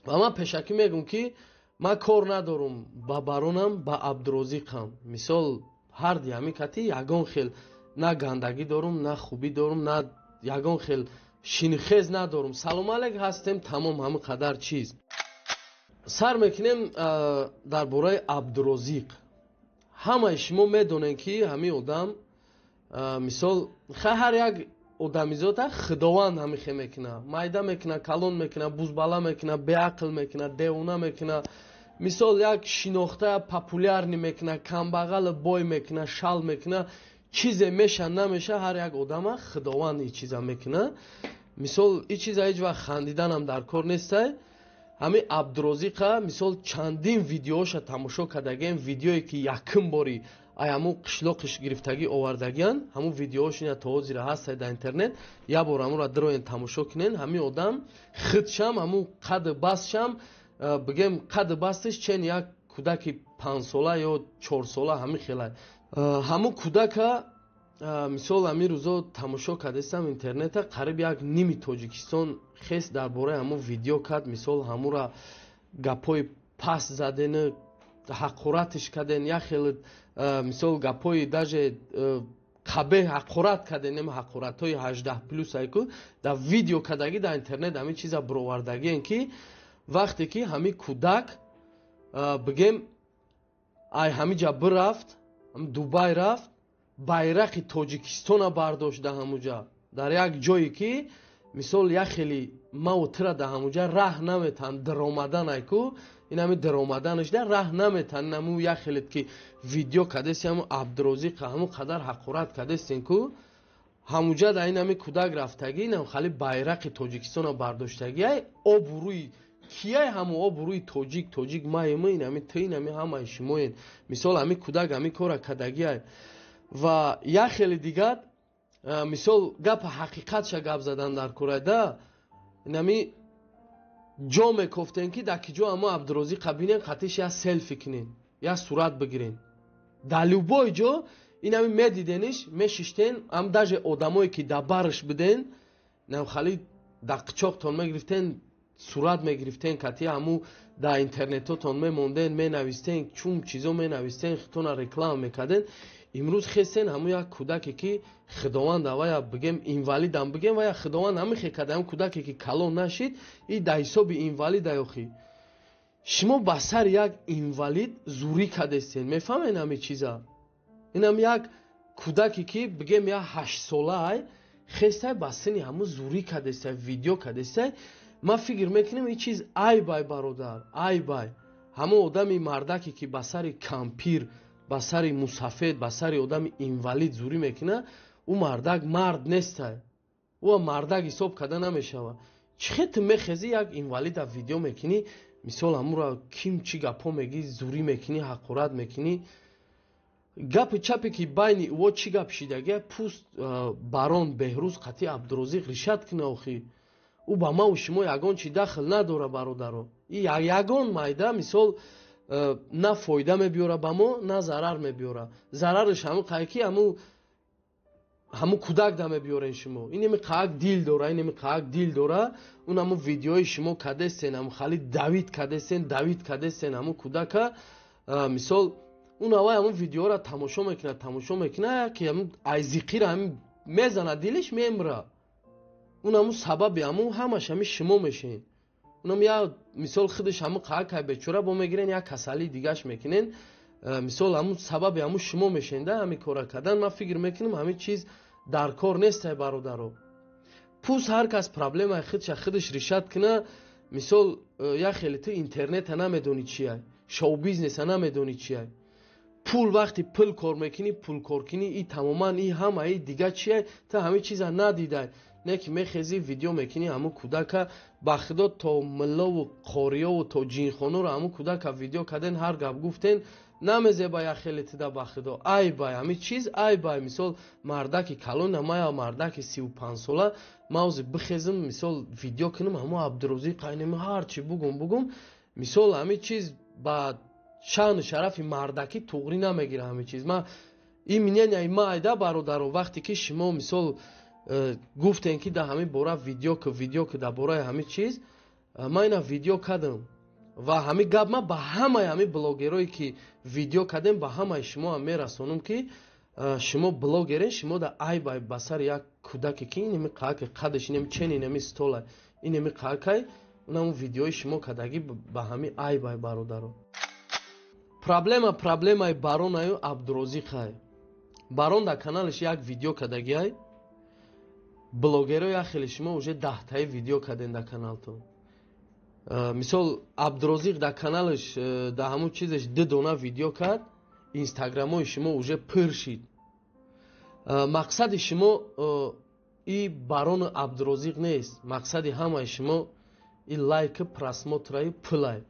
Ва ман пешакӣ мегӯм, ки ман кор надорам ба баронам, ба Абдурозиқам. Мисол, ҳарди ҳамин кати ягон хел на гандагӣ дорум, на хубӣ дорум, на ягон хел шинхез надорум. Салому алайк ҳастем, тамом, ҳамин қадар чиз. Сар мекунем дар бораи Абдурозиқ. Ҳамаи шумо медонем, ки ҳамин одам, мисол, хай, ҳар як одамизода Худованд ҳамихе мекуна: майда мекуна, калон мекуна, бузбала мекуна, беақл мекуна, девона мекуна, мисол, як шинохта популярный мекуна, камбағал бой мекуна, шал мекуна, чизе меша, намеша. Ҳар як одама Худованд ин чиза мекуна. Мисол, ин чиза ҳеҷ вақт хандиданам дар кор нестай. Ҳамин Абдурозиқа, мисол, чандин видеоша тамошо кардагием. Видеое ки якум бори ай ҳамун қишлоқиш гирифтагӣ овардагиян, ҳамун видеош ина то ҳозира ҳастай дар интернет. Як бор ҳамунро дироен, тамошо кунен. Ҳамин одам худшам ҳамун қаду бастшам, бигем, қаду басташ чен як кӯдаки 5-сола ё 4-сола ҳамин хелай. Ҳамун кӯдака, мисол, ҳамин рӯзо тамошо кардастам интернета, қариб як ними Тоҷикистон хес дар бораи ҳамун видео кард. Мисол, ҳамура гапҳои паст задену ҳақоратиш карден, як хел, мисол, гапҳои даже қабеҳ ҳақорат карден, нем ҳақоратҳои 18+ айку дар видео кардагӣ, дар интернет ҳамин чиза буровардагиен, ки вақте ки ҳамин кӯдак, бигем, ай ҳамиҷа бирафт, Дубай рафт, байрақи Тоҷикистона бардошт дар ҳамуҷа, дар як ҷое ки, мисол, як хели маву тира дар ҳамуҷа раҳ наметан даромадан айку, ин ҳами даромаданаш да раҳ наметан. Ин ҳаму як хелет ки видео кардеси, ҳаму Абдурозиқа ҳаму қадар ҳақорат кардестен ку, ҳамуҷа да ин ҳами кӯдак рафтагӣ, инам хали байрақи Тоҷикистона бардоштагиай, обу рӯи Кияй ҳамо обрӯи тоҷик? Тоҷик маема, инами ту, инами ҳамаи шумоен. Мисол, ҳами кӯдак ҳами кора кардагиай. Ва як хеле дигар, мисол, гапа ҳақиқатша гап задан дар курайда, инами ҷо мекофтен, ки дар ки ҷо ҳамо Абдурозиқа бинен, қатиш як селфи кунен, як сурат бигирен. Дар любой ҷо инами медидениш, мешиштен, ам даже одамое ки дар барш биден, хали дар қичоқтон мегирифтен, сурат мегирифтен, кати ҳаму дар интернетотон мемонден, менавистен, чум чизо менавистен, хитона реклама мекарден. Имрӯз хестен, ҳаму як кӯдаке, ки Худованд авая, бигем, инвалидам бигем, вая Худованд ҳамихе карда, ҳам кӯдаке ки калон нашид, и дар ҳисоби инвалида. Охи, шумо ба сари як инвалид зурӣ кардестен, мефаҳмед ҳамин чиза? Инам як кӯдаке, ки бигем, як 8-солаай, хестай, ба синни ҳаму зурӣ кардестай, видео кардестай. Ман фикр мекунам, ин чиз айбай, бародар, айбай. Ҳамон одами мардаке, ки ба сари кампир, ба сари мусафед, ба сари одами инвалид зурӣ мекунад, ӯ мардак мард нестай, ӯ мардак ҳисоб карда намешавад. Чӣ хел ту мехезӣ, як инвалида видео мекунӣ, мисол, ҳамура ким чӣ гапҳо мегӣ, зурӣ мекунӣ, ҳақорат мекунӣ? Гапи чапе, ки байни ӯо чӣ гап шидагия, пуст барон Беҳрӯз қатъи Абдурозиқ решать куна. Охи, ӯ ба маву шумо ягон чӣ дахл надора, бародаро. И ягон майда, мисол, на фоида мебиёра ба мо, на зарар мебиёра. Зарараш ҳамун қай ки ҳамун кӯдак да мебиёрен шумо. Инеми қаак дил дора, инеми қаак дил дора. Он ҳамун видеои шумо кадестен, ҳамун хали давид кадестен, давид кадестен ҳамун кӯдака. Мисол, он авай ҳамун видеоро тамошо мекунад, тамошо мекунад, ки ҳамун айзиқира ҳамин мезана, дилиш мемра. Он ҳамун сабаби ҳамун ҳамаш ҳамин шумо мешен. Унам я, мисол, худаш ҳамун қаакай бечора бо мегирен, як касалии дигаш мекунен. Мисол, ҳамун сабаби ҳамун шумо мешен да ҳамин кора кардан. Ман фикр мекунам, ҳамин чиз дар кор нестай, бародаро. Пусть ҳар кас проблемаи худша худаш решать куна. Мисол, як хеле ту интернета намедонӣ чиай, шоу-бизнеса намедонӣ чиай. Пул, вақти пул кор мекунӣ, пул кор кунӣ, и тамоман и ҳамаи дига чиай, ту ҳамин чиза надидай. Не ки мехезӣ, видео мекунӣ ҳамун кӯдака. Ба Худо, то миллову қориёву то ҷинхоноро ҳамун кӯдака видео карден, ҳар гап гуфтен, намезеба як хеле тида. Ба Худо, айбай, ҳамин чиз айбай. Мисол, мардаки калон, мая мардаки 35-сола, мавзи бихезм, мисол, видео кунам ҳамун Абдурозиқ қайнеми, ҳарчи бугум бугум, мисол, ҳамин чиз ба шаъну шарафи мардакӣ туғрӣ намегира ҳамин чиз. Ма ин мненияи ма айда, бародаро. Вақте ки шумо, мисол, гуфтем, ки дар ҳамин бора видео ку, видео ку дар бораи ҳамин чиз, ман ина видео кардам. Ва ҳамин гап ман ба ҳамаи ҳамин блогерое, ки видео кардем, ба ҳамаи шумоам мерасонам, ки шумо блогерен, шумо дар айб ба сари як кӯдаке, ки инеми қааки қадаш инеми чен инеми стола, инеми қаакай, унамун видеои шумо кардагӣ, ба ҳамин айбай, бародаро. Проблема проблемаи баронаю Абдурозиқай. Барон дар каналаш як видео кардагиай, блогеро як хеле шумо уже 10-таи видео карден дар каналтон. Мисол, Абдурозиқ дар каналаш, дар ҳамун чизаш ду дона видео кард, инстаграмои шумо уже пур шид. Мақсади шумо и барону Абдурозиқ нест, мақсади ҳамаи шумо и лайки, просмотраи, пулай.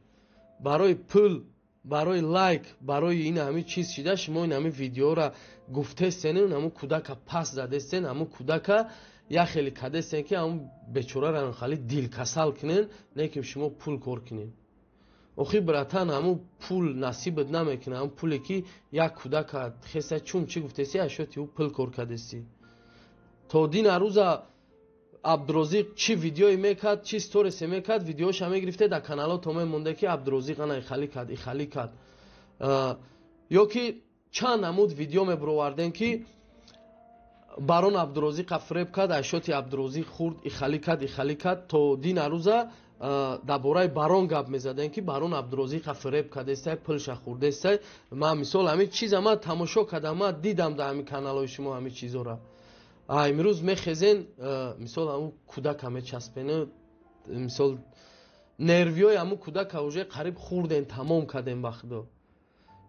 Барои пул, барои лайк, барои ин ҳамин чиз шида, шумо ин ҳамин видеоро гуфтестен, ҳамун кӯдака пас задестен, ҳамун кӯдака як хеле кардестен, ки ҳамун бечораро хали дилкасал кунен, не ки шумо пул кор кунен. Охи, братан, ҳамун пул насибат намекунад, ҳамун пуле, ки як кӯдака хеста чун чӣ гуфтести, ашёти ӯ пул кор кардести. То дина рӯза Абдурозиқ чӣ видеое мекард, чӣ сторисе мекард, видеоша мегирифте, дар каналото мемонде, ки Абдурозиқ ана ихалӣ кард, ихалӣ кард. Ё ки чанд намуд видео мебуровардем, ки барон Абдурозиқа фиреб кард, ашёти Абдурозиқ хурд, ихалӣ кард, ихалӣ кард. То дина рӯза дар бораи барон гап мезадем, ки барон Абдурозиқа фиреб кардестай, пулша хурдестай. Ман, мисол, ҳамин чиза ман тамошо кардам, ман дидам дар ҳамин каналҳои шумо ҳамин чизора. Имрӯз мехезен, мисол, ҳамун кӯдака мечаспену, мисол, нервиҳои ҳамун кӯдака уже қариб хурден, тамом кардем. Ба Худо,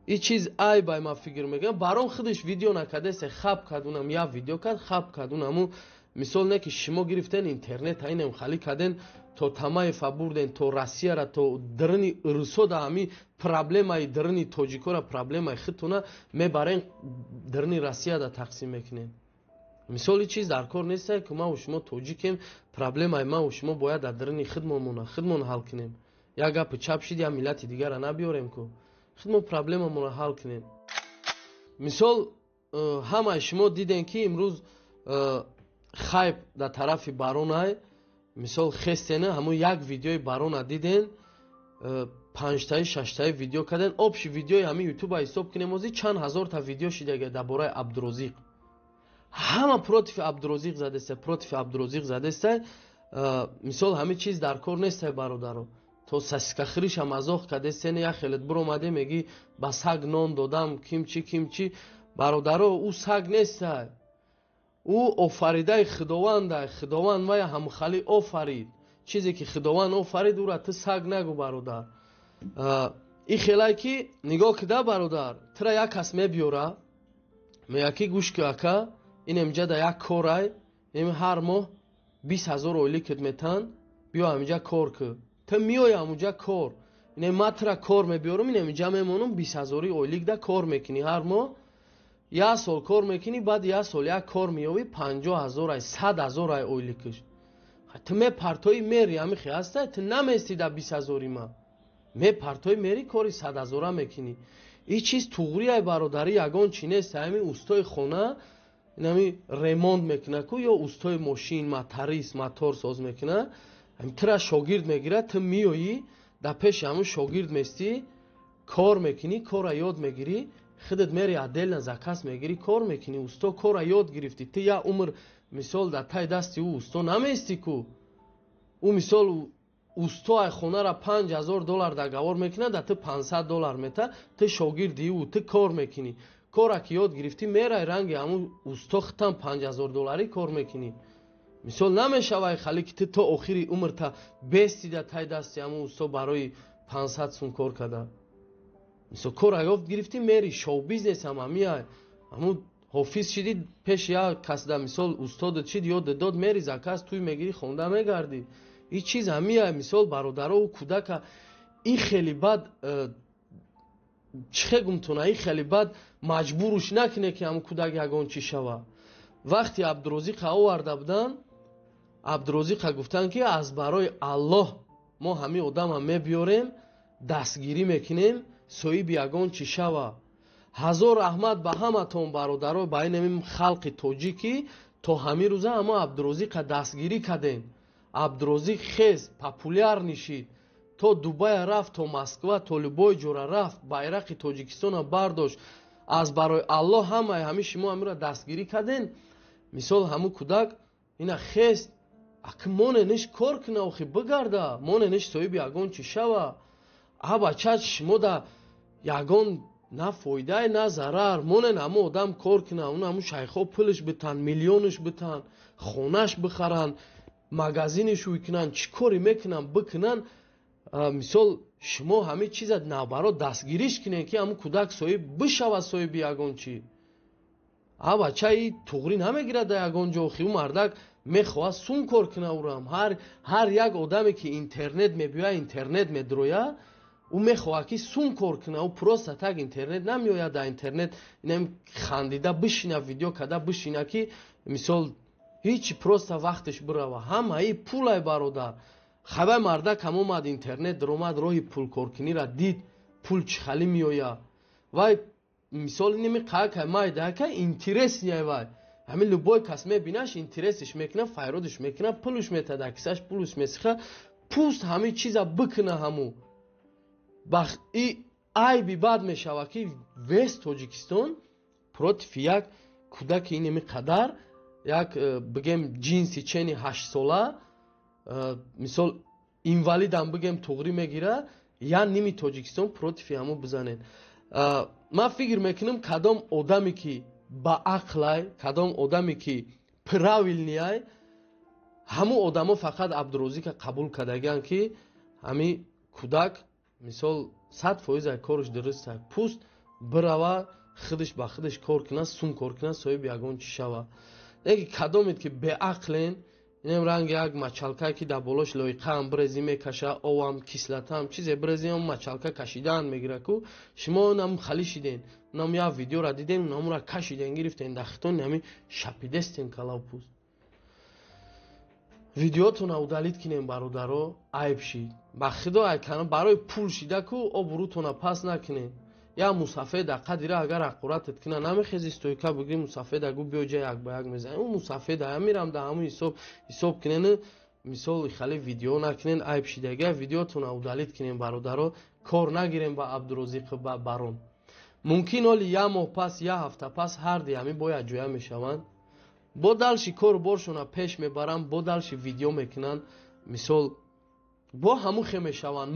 ин чиз айбай, ман фикр мекунам. Барон худаш видео накардест, хаб кард, унам як видео кард, хаб кард, он ҳамун. Мисол не ки шумо гирифтен интернет инем хали каден, то Тамаева бурден, то Россияра, то дирини русода, ҳами проблемаи дирини тоҷикора, проблемаи худтона мебарен, дирини Россияда тақсим мекунем. Мисоли чиз дар кор несте, ки маву шумо тоҷикем, проблемаи маву шумо бояд дар дирини худмон мона, худмон ҳал кунем. Як гапи чап шид, як миллати дигара набиёрем ку, худмон проблемамонро ҳал кунем. Мисол, ҳамаи шумо дидем, ки имрӯз хайп дар тарафи баронай. Мисол, хестена ҳамун як видеои барона диден, панҷтаи шаштаи видео карден. Общий видеои ҳамин ютуба ҳисоб кунем, озӣ чанд ҳазорта видео шидага дар бораи Абдурозиқ. Ҳама против Абдурозиқ задеста, против Абдурозиқ задеста. Мисол, ҳамин чиз дар кор нестай, бародаро. То сосискахӯриша мазоқ кардестен, як хелет биромаде, мегӣ ба саг нон додам, кимчи кимчи. Бародаро, ӯ саг нестай, ӯ офаридаи худовандай. Худованд вая ҳамхали офарид. Чизе ки худованд офарид, ӯра ту саг нагӯ, бародар. И хелай ки нигоҳ кида, бародар, тура як кас мебиёра, мега ки гӯш ки, ака, ин имҷа да як корай, ин ҳар моҳ 20 000 ойликат метан, биё ҳаминҷа кор кӣ. Ту меои ҳамунҷа кор, ине ма тура кор мебиёрам, ин ҳаминҷа мемонам, 20 ҳазори ойлик да кор мекунӣ, ҳар моҳ як сол кор мекунӣ, баъд як сол як кор меёбӣ, 50 ҳазорай, 100 ҳазорай ойликаш. Ту мепартои мери, ҳамихе ҳаста, ту намести да 20 ҳазори ма, мепартои мери, кори 100 ҳазора мекунӣ. Ин чиз туғрияй, бародарӣ, ягон чи нест. Ҳамин устои хона инами ремонт мекуна ку, ё устои мошин, моторист, мотор соз мекуна, тура шогирд мегирад, ту меоӣ, дар пеши ҳамун шогирд местӣ, кор мекунӣ, корра ёд мегирӣ, худат мери отдельно заказ мегирӣ, кор мекунӣ. Усто корра ёд гирифтӣ, ту як умр, мисол, дар таи дасти ӯ усто наместӣ ку. Ӯ, мисол, усто ай хонара 5000 доллар договор мекунад, да ту 500 доллар мета, ту шогирди ӯ, ту кор мекунӣ. Кора ки ёд гирифтӣ, мерай ранги ҳамун усто, хитам 5000 долларӣ кор мекунӣ. Мисол, намешавай хали ки ту то охири умрта бести да тай дасти ҳамун усто барои 500 сум кор карда. Мисол, кора ёд гирифтӣ, мери. Шоу бизнес ҳам ҳамиай, ҳамун ҳофиз шидӣ, пеши як касда, мисол, устодат шид, ёдат дод, мери, заказ туй мегирӣ, хонда мегардӣ. Ин чиз ҳамиай. Мисол, бародарову кӯдака ин хеле бад, чӣ хе гумтона, ин хеле бад маҷбуруш накуне, ки ҳамун кӯдак ягон чӣ шава. Вақти Абдурозиқа оварда буданд, Абдурозиқа гуфтанд, ки аз барои Аллоҳ мо ҳамин одама мебиёрем, дастгирӣ мекунем, соҳиби ягон чӣ шава. Ҳазор раҳмат ба ҳаматон, бародаро, ба ин ҳамин халқи тоҷикӣ, то ҳамин рӯза ҳама Абдурозиқа дастгирӣ кардем. Абдурозиқ хез популярный шид, то Дубая рафт, то Москва, то любой ҷора рафт, байрақи Тоҷикистона бардошт. Аз барои Аллоҳ ҳамаи ҳамин шумо ҳаминро дастгирӣ кардем. Мисол, ҳамун кӯдак ина хест, ак монениш кор куна, охи бигарда, монениш соҳиби ягон чӣ шава. А бача, шумо да ягон на фоидае, на зарар. Монен ҳамун одам кор куна, он ҳамун шайхҳо пулш битан, миллионш битан, хонаш бихаранд, магазинш ӯй кунанд, чӣ коре мекунанд, бикунанд. Мисол, шумо ҳамин чиза наоборот дастгириш кунед, ки ҳамун кӯдак соҳиб бишавад, соҳиби ягон чӣ. А бача и туғрӣ намегирад дар ягон ҷо, охи ӯ мардак мехоҳад сум кор куна. Ӯрам ҳар як одаме ки интернет мебиёяд, интернет медрояд, ӯ мехоҳад ки сум кор куна. Ӯ просто так интернет намеояд, дар интернет инам хандида бишина, видео карда бишина, ки мисол ҳичи, просто вақташ бирава. Ҳамаи пулай, бародар. Хабар мардак ҳам омад, интернет даромад, роҳи пулкоркуниро дид, пул чӣ хали меояд. Вай, мисол, иними қака майдака интересный, вай ҳамин любой кас мебинаш, интересиш мекуна, файродиш мекуна, пулуш метада, кисаш пулуш месиха. Пуст ҳамин чиза бикуна. Ҳаму и айби бад мешавад, ки весь Тоҷикистон против як кӯдаки иними қадар, як, бигем, ҷинси чени 8-сола, мисол, инвалидам, бигем, туғрӣ мегира, я ними Тоҷикистон против ҳаму бизанед. Ман фикр мекунам, кадом одаме ки ба ақлай, кадом одаме ки правильный ай, ҳамун одамо фақат Абдурозика қабул кардагианд, ки ҳамин кӯдак, мисол, 100% ай кораш дуруст ай. Пуст бирава, худаш ба худаш кор кунад, сум кор кунад, соҳиби ягон чӣ шава. Неки кадомед ки беақлен, инем ранги як мачалкае ки дар болош лоиқаам брези мекаша, овам, кислотаам, чизе брезиам мачалка кашидаан мегира ку, шумо нам хали шиден, нам як видеора диден, намура кашиден, гирифтен, дар хитони ҳами шапидестен калавпӯст. Видеотона удалить кинем, бародаро, айб шид. Ба худо айкана барои пул шида ку обрӯтона пас накунем. Я мусафеда қадира агар ҳақоратат кина намехези стойка бигири мусафеда гу биё ҷа як ба як мезанем. Ӯ мусафеда амирам да ҳамун ҳисоб ҳисоб кинен, мисол хали видео накунен, айб шидага видеотона удалить кинем, бародаро, кор нагирем ба Абдурозиқ ба Барон. Мумкин оли як моҳ пас, як ҳафта пас ҳарди ҳамин бояд ҷоя мешаванд. Бо далши кору боршона пеш мебаранд, бо далши видео мекунанд, мисол бо ҳамун хе мешаванд,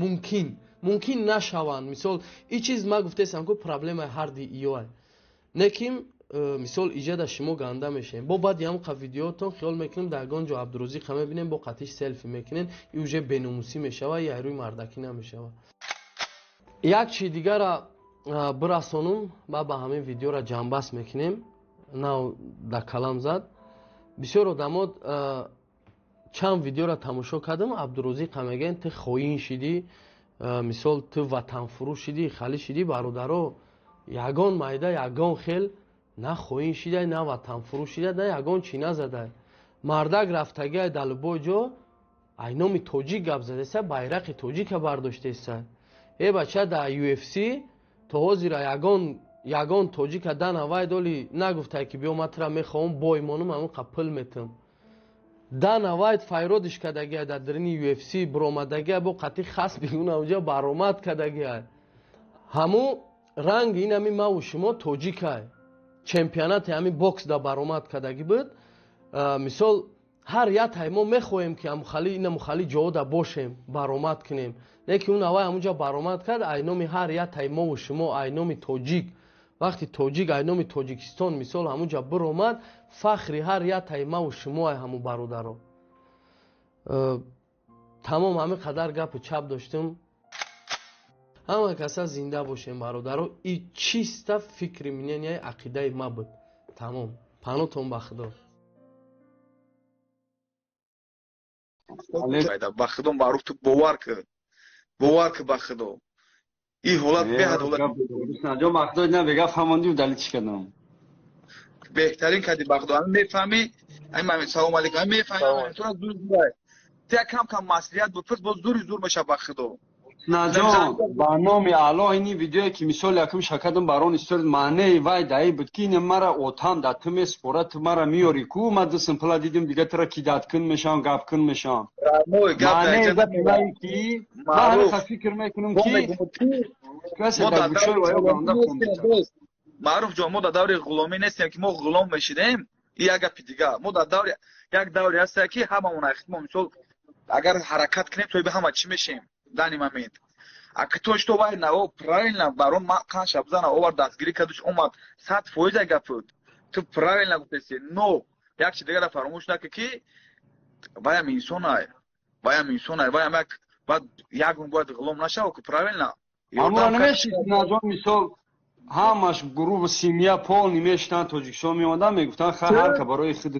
мумкин нашаванд. Мисол и чиз ма гуфтесам ку проблемаи ҳарди иёа. Неким мисол иҷада шумо ганда мешавем. Бо баъди ҳамқа видеотон хиёл мекунем дар ягон ҷо Абдурозиқа мебинем, бо қатиш селфи мекунем, и уже беномусӣ мешава, и айрӯи мардакӣ намешава. Як чи дигара бирасонум, ба ҳамин видеора ҷамъбаст мекунем. Нав дар калам зад. Бисёр одамот чанд видеора тамошо кардам, Абдурозиқа мегӯянд ту хоин шидӣ, мисол ту ватанфурӯш шидӣ, хали шидӣ. Бародаро, ягон майда ягон хел на хоин шидай, на ватанфурӯш шидай, на ягон чӣ назадай. Мардак рафтагиай дар любой ҷо ай номи тоҷик гап задаеса, байрақи тоҷика бардоштаеса. Э бача дар UFC то ҳозира ягон тоҷика Дана Вайт оли нагуфтай ки биё ман тура мехоҳам бой монум, ҳамон қа пул метам. Дана Вайт файродиш кардагиай дар дарини UFC биромадагиай, бо қатъи хасби уна уҷа баромад кардагиай. Ҳамун ранги ин ҳами маву шумо тоҷикай. Чемпионати ҳами бокс да баромад кардагӣ буд. Мисол ҳар як мо мехоҳем ки ҳамухали ина мухали ҷода бошем, баромад кунем. Не ки он авай ҳамунҷа баромад кард, ай номи ҳар як мову шумо, ай номи тоҷик. Вақти тоҷик ай номи Тоҷикистон мисол ҳамунҷа биромад, фахри ҳар як маву шумо ай ҳамун бародаро. Тамом ҳамин қадар гапу чап доштум. Ҳама каса зинда бошем, бародаро. И чиста фикри мнения ақидаи ма буд. Тамом. Панотон ба Худо. Ба Худо маъруф, ту бовар кун. Бовар кун ба Худо. Ин ҳолат беҳад ҳолат. Ҷо ба Худо на бега фаҳмондим далил чӣ кардам. Беҳтарин кардӣ ба Худо. Ҳамин мефаҳмӣ? Ҳамин салом алейкум. Ҳамин мефаҳмӣ. Тура зур зур. Ту як кам кам масъулият бипурс, боз зури зур мешавад ба Худо. Наҷон, ба номи Аллоҳ ини видеое ки мисол якум шакадам барон историд, маънеи вай даи буд ки ин мара отам да ту меспора, ту мара миёри ку, ма ду симпла дидим, дига тура кидаткун мешавам, гапкун мешавам. Маънеи гапи вай ки ман ҳамин фикр мекунам ки касе дар гӯшои ваё ганда хонда. Маъруф ҷон, мо дар даври ғуломӣ нестем ки мо ғулом мешидем, ин як гапи дига. Мо дар даври як давре ҳастем ки ҳамамон мо мисол агар ҳаракат кунем, то ҳама чӣ мешем. Данный момент. А кто что вай на о правильно барон ма канша бзана овар дастгирӣ кардуш омад 100% гапуд. Ту правильно гуфтеси. Но як чи дигара фаромӯш накун ки ваям инсонай. Ваям инсонай. Ваям як баъд як гун бояд ғулом нашава ку правильно. Аммо намешид наҷон мисол ҳамаш гурӯҳ семья полный мешитанд Тоҷикистон меомаданд мегуфтанд ха ҳар ка барои худ.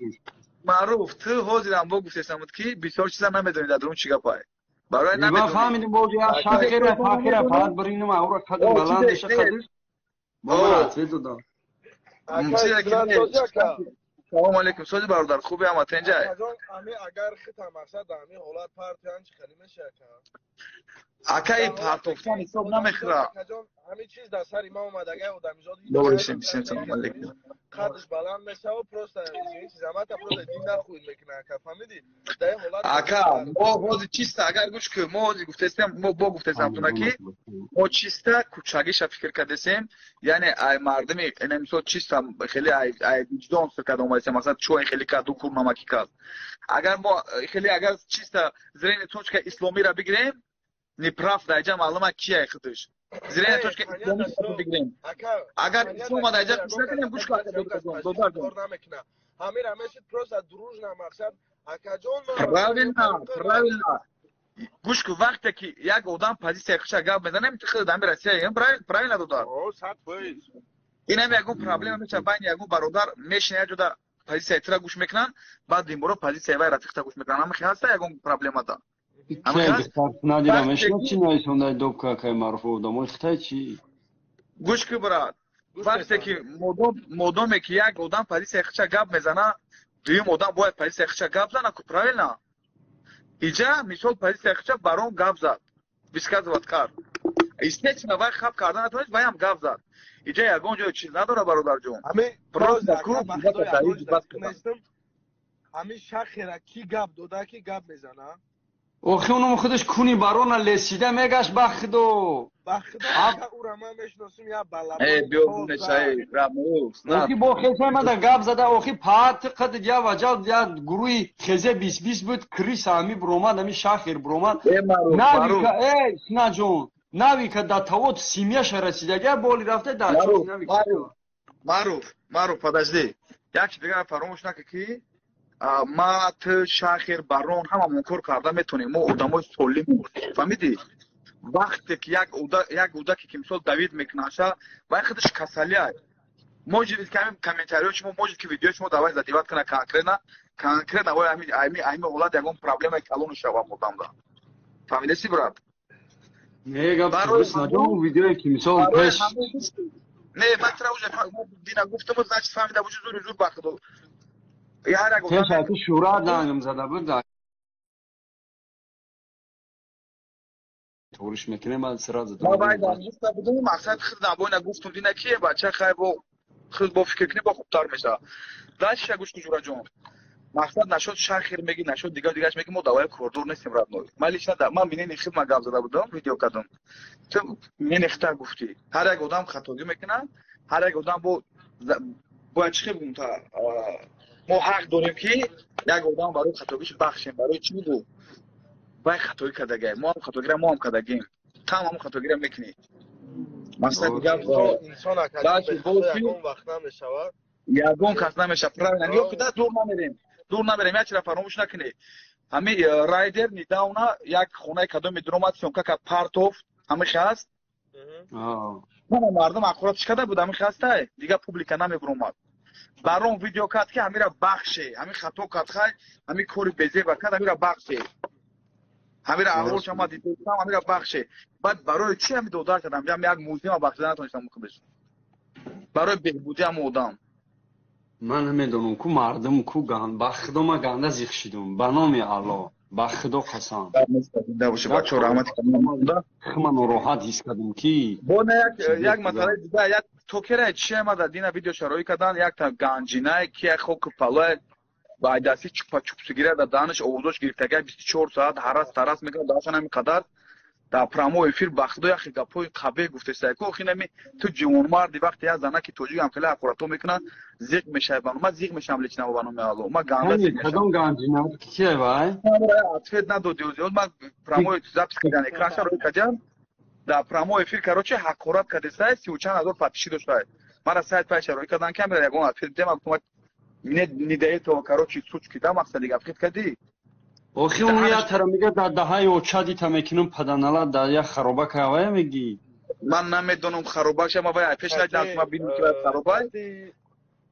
Маъруф, ту ҳозирам бо гуфтесамуд ки бисёр чиза намедонӣ дар дурун чӣ гапай. Барои намедонӣ. Ман фаҳмидим боз як шахира фахира фақат биринам аура қадр баланд меша қадр. Бо ман ответ додам. Салом алейкум, сози бародар, хуби ҳама тенҷай. Ами агар хита мақсад ами ҳолат партиян чӣ хеле меша ака? Акаи партофтан ҳисоб намехӯра. Ҳамин чиз дар сари ман омад, агар одамизод Добрый всем, всем салом алейкум. Қадш баланд мешава, просто извините, замата просто дин нахуй мекуна, ака, фаҳмидӣ? Дар ин ҳолат ака, мо ҳозир чиста, агар гӯш кун, мо ҳозир гуфтесем, мо бо гуфтесам туна ки мо чиста кучагиша фикр кардесем, яъне ай мардими, ина мисол чиста хеле ай виҷдон фикр карда омадесем, масалан чо ин хеле кард, ду кур намакӣ кард. Агар мо хеле агар чиста зрение точка исломиро бигирем, неправ даҷа маълума кия худаш. Зрение точка исломиро бигирем. Агар ислома даҷа гӯш накунем, гӯш кун, додар. Ҳамин ҳамешид просто дружно мақсад акаҷон. Правильно, правильно. Гӯш кун, вақте ки як одам позитсияи худша гап мезанем, ту худ ҳамин Россия, правильно додар? 100%. Ин ҳам ягон проблема мешавад байни ягон бародар, мешина як ҷода позитсияи тура гӯш мекунанд, баъд димборо позитсияи вай рафиқта гӯш мекунанд. Ҳамин хел ҳаста ягон проблемада? Гӯш ки, брат, вақте ки модоме ки як одам позитсияи хича гап мезана, дуюм одам бояд позитсияи хича гап зана ку, правильно? Иҷа мисол позитсияи хича барон гап зад, высказывать кард. Естественно, вай хаб карда натавонист, вай ҳам гап зад. Иҷа ягон ҷои чиз надора, бародарҷон. Ҳамин шахера ки гап дода, ки гап мезана? Охи унум худаш куни барона лесида мегашт, ба худо. Ба худо, ура ман мешиносим, я балабон. Э, биё бунешай, Рамус. Охи бо хеза мада гап зада, охи паат қад я ваҷал я гурӯҳи хезе 20 буд, крис ами бромад, ами шахер бромад. Навика, э, Синаҷон, навика да тавот семьяша расидага, боли рафта да чоз навика. Маруф, Маруф, подожди. Як чиз дигар фаромӯш накун ки ма, ту, шахер, барон ҳамамон кор карда метавонем. Мо одамои солим, фаҳмидӣ? Вақте ки як кӯдаке ки мисол давид мекунаша, вай худаш касалиай. Может ки ҳамин комментариҳои шумо, может ки видеои шумо давай задевать кунад конкретно, конкретно вай ҳамин ҳолат ягон проблемаи калону шавам одамда. Фаҳмидаси, брат? Не, гап видеое ки мисол пеш Не, ман тра уже дина гуфтам, значит фаҳмида боши, зур зур бахудо. Пеш ати шӯра дангам зада буд, ториш мекунем, ман сразу. Ма вай гуфта будам, мақсад худам бо ина гуфтум, дина кие бача, хай бо худ бо фикр кунӣ, бо хубтар мешавад. Дальше гӯш кун, ҷураҷон. Мақсад нашуд шахир меги, нашуд дигар дигараш меги, мо давай кордор нестем, родной. Ман лично ман минени худ ман гап зада будам, видео кардам. Ту минени худта гуфтӣ. Ҳар як одам хатогӣ мекунад, ҳар як одам бо бояд чӣ бигӯм та мо ҳақ дорем ки як одам барои хатогиш бахшем. Барои чӣ бигӯ? Вай хатогӣ кардагай, мо ҳам хатогира, мо ҳам кардагем. Там ҳамон хатогира мекунӣ. Мақсад гап инсон ягон вақт намешавад. Ягон кас намешавад. Правильно. Ё куда дур намерем. Дур намерем, як чизро фаромӯш накунед. Ҳамин райдер недавно як хонаи кадоме дуромад, съёмка кард, партофт, ҳамин ҳаст. Ҳама мардум ҳақорат чӣ буд, ҳамин ҳастай, дигар публика намебуромад. Барон видео кард ки ҳамира бахше, ҳамин хато кард, хай, ҳамин кори безеба кард, ҳамира бахше. Ҳамира аҳволш ама дидам, ҳамира бахше. Баъд барои чӣ ҳамин додар кардам? Як музеама бахшида натонистам худаш. Барои беҳбудии ҳамон одам. Ман намедонам ку мардум ку ганд, ба худо ма ганда зиқ шидум, ба номи Аллоҳ, ба худо қасам. Бачо раҳмати Ма нороҳат ҳис кардам ки бо на як масъалаи дига, як токера чи омада дина видео шароӣ кардан, якта ганҷинае ки як хоку палое ба дасти чупа чупсигира да данаш овозош гирифтага 24 соат ҳарас тарас мекунад, даашан ҳамин қадар дар прямой эфир ба худо яхе гапҳои қабеҳ гуфтеста. Ку охи нами ту ҷавонмарди, вақте як занаки тоҷик ҳам хеле ҳақоратҳо мекунад, зиқ мешавӣ ба ман зиқ мешавам лично ба номи Аллоҳ. Ман ганда зиқ мешавам. Кадом ганҷина кие вай? Ответ надоди ӯзи. Ман прямой запись кардан экранша рӯй кардам. Дар прямой эфир короче ҳақорат кардеста, 30 чанд ҳазор подписчик доштаа. Мара сайт пайша рӯй кардан, камера ягон ответ дем, гуфтам мне не до этого, короче, сучки, да, мақсади гап хит кардӣ. Охи он я тара мега дар даҳаи очади та мекунам паданала дар як хароба кавая меги. Ман намедонам харобаша, ма вай пеш надидам, ма бинам ки харобай.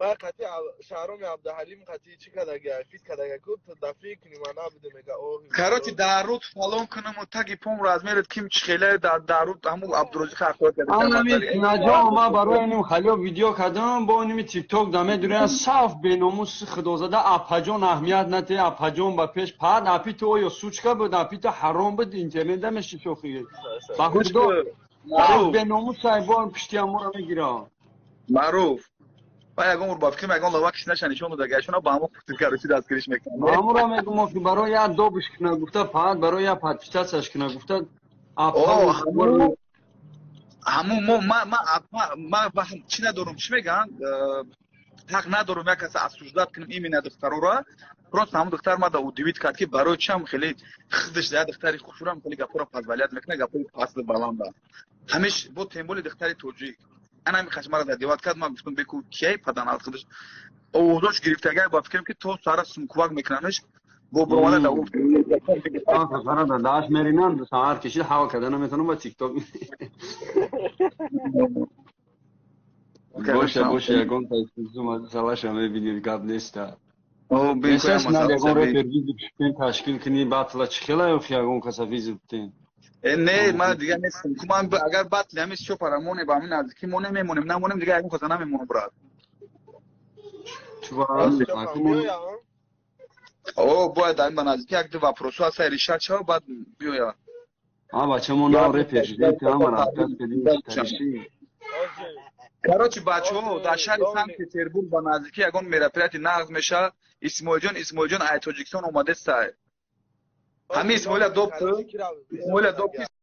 Вай қати Шаҳроми Абдуҳалим қати чӣ кардага, фит кардага ку дафъи кунӣ ман набудем мега. Короче, дар руд фалон кунам таги пом размерит ким чихеле дар руд ҳаму Абдурозиқ ҳақорат карда. Анами наҷо ма барои иним халиё видео кардам, бо иними тикток да медуря саф беномус худозада апаҷон аҳамият нате, апаҷон ба пеш пад апи ту оё сучка буд, апи ту ҳаром буд, интернет да меши шохи. Ба худо саф беномус айбон пишти амура мегира. Маъруф. Ва ягон бор ба фикрам ягон лавак кишинаша нишон дода, гашона ба ҳамон путир короче дастгириш мекунам. Ҳамура мегум охи барои як добиш куна гуфта, фақат барои як подписатсияш куна гуфта. Ҳамун мо ма чӣ надорум, чӣ мегӯянд, ҳақ надорум як каса осуждать кунем именно духтарора. Просто ҳамун духтар мада удивить кард ки барои чӣ ҳам хеле худаш як духтари хушрӯам хеле гапҳоро позволять мекунад, гапҳои пасту баланда. Ҳамеш бо темболи духтари тоҷик. Ана ҳамин хашмара задевать кард, ман гуфтам беку кияй паданал худаш. Овозош гирифтагай ба фикрам ки то сара сумкувак мекунанаш бо бромада да гуфт. Сара да даш меринан саҳар кишид ҳава карда наметавонам ба тикток. Боша, боша, ягон салаша мебинед, гап неста. Эсас на ягон репер визит ташкил кунӣ, батла чӣ хела ёфт, ягон каса визит битен? Не, ман дига нестам. Ман агар батли ҳамин чопара монем, ба ҳамин наздикӣ монем, мемонем, намонем, дига ягон каса намемонам, брат. О, бояд ҳамин ба наздикӣ як ду вопросу ҳаста решать шава, баъд биёя. А бачамо нав репер шидем, ки ҳама рафтат кардем. Короче, бачаҳо, дар шаҳри Санкт Петербург ба наздикӣ ягон мероприятие нағз мешавад. Исмоилҷон, Исмоилҷон ай Тоҷикистон омадестай. Ҳамин Исмоила доп, Исмоила доп.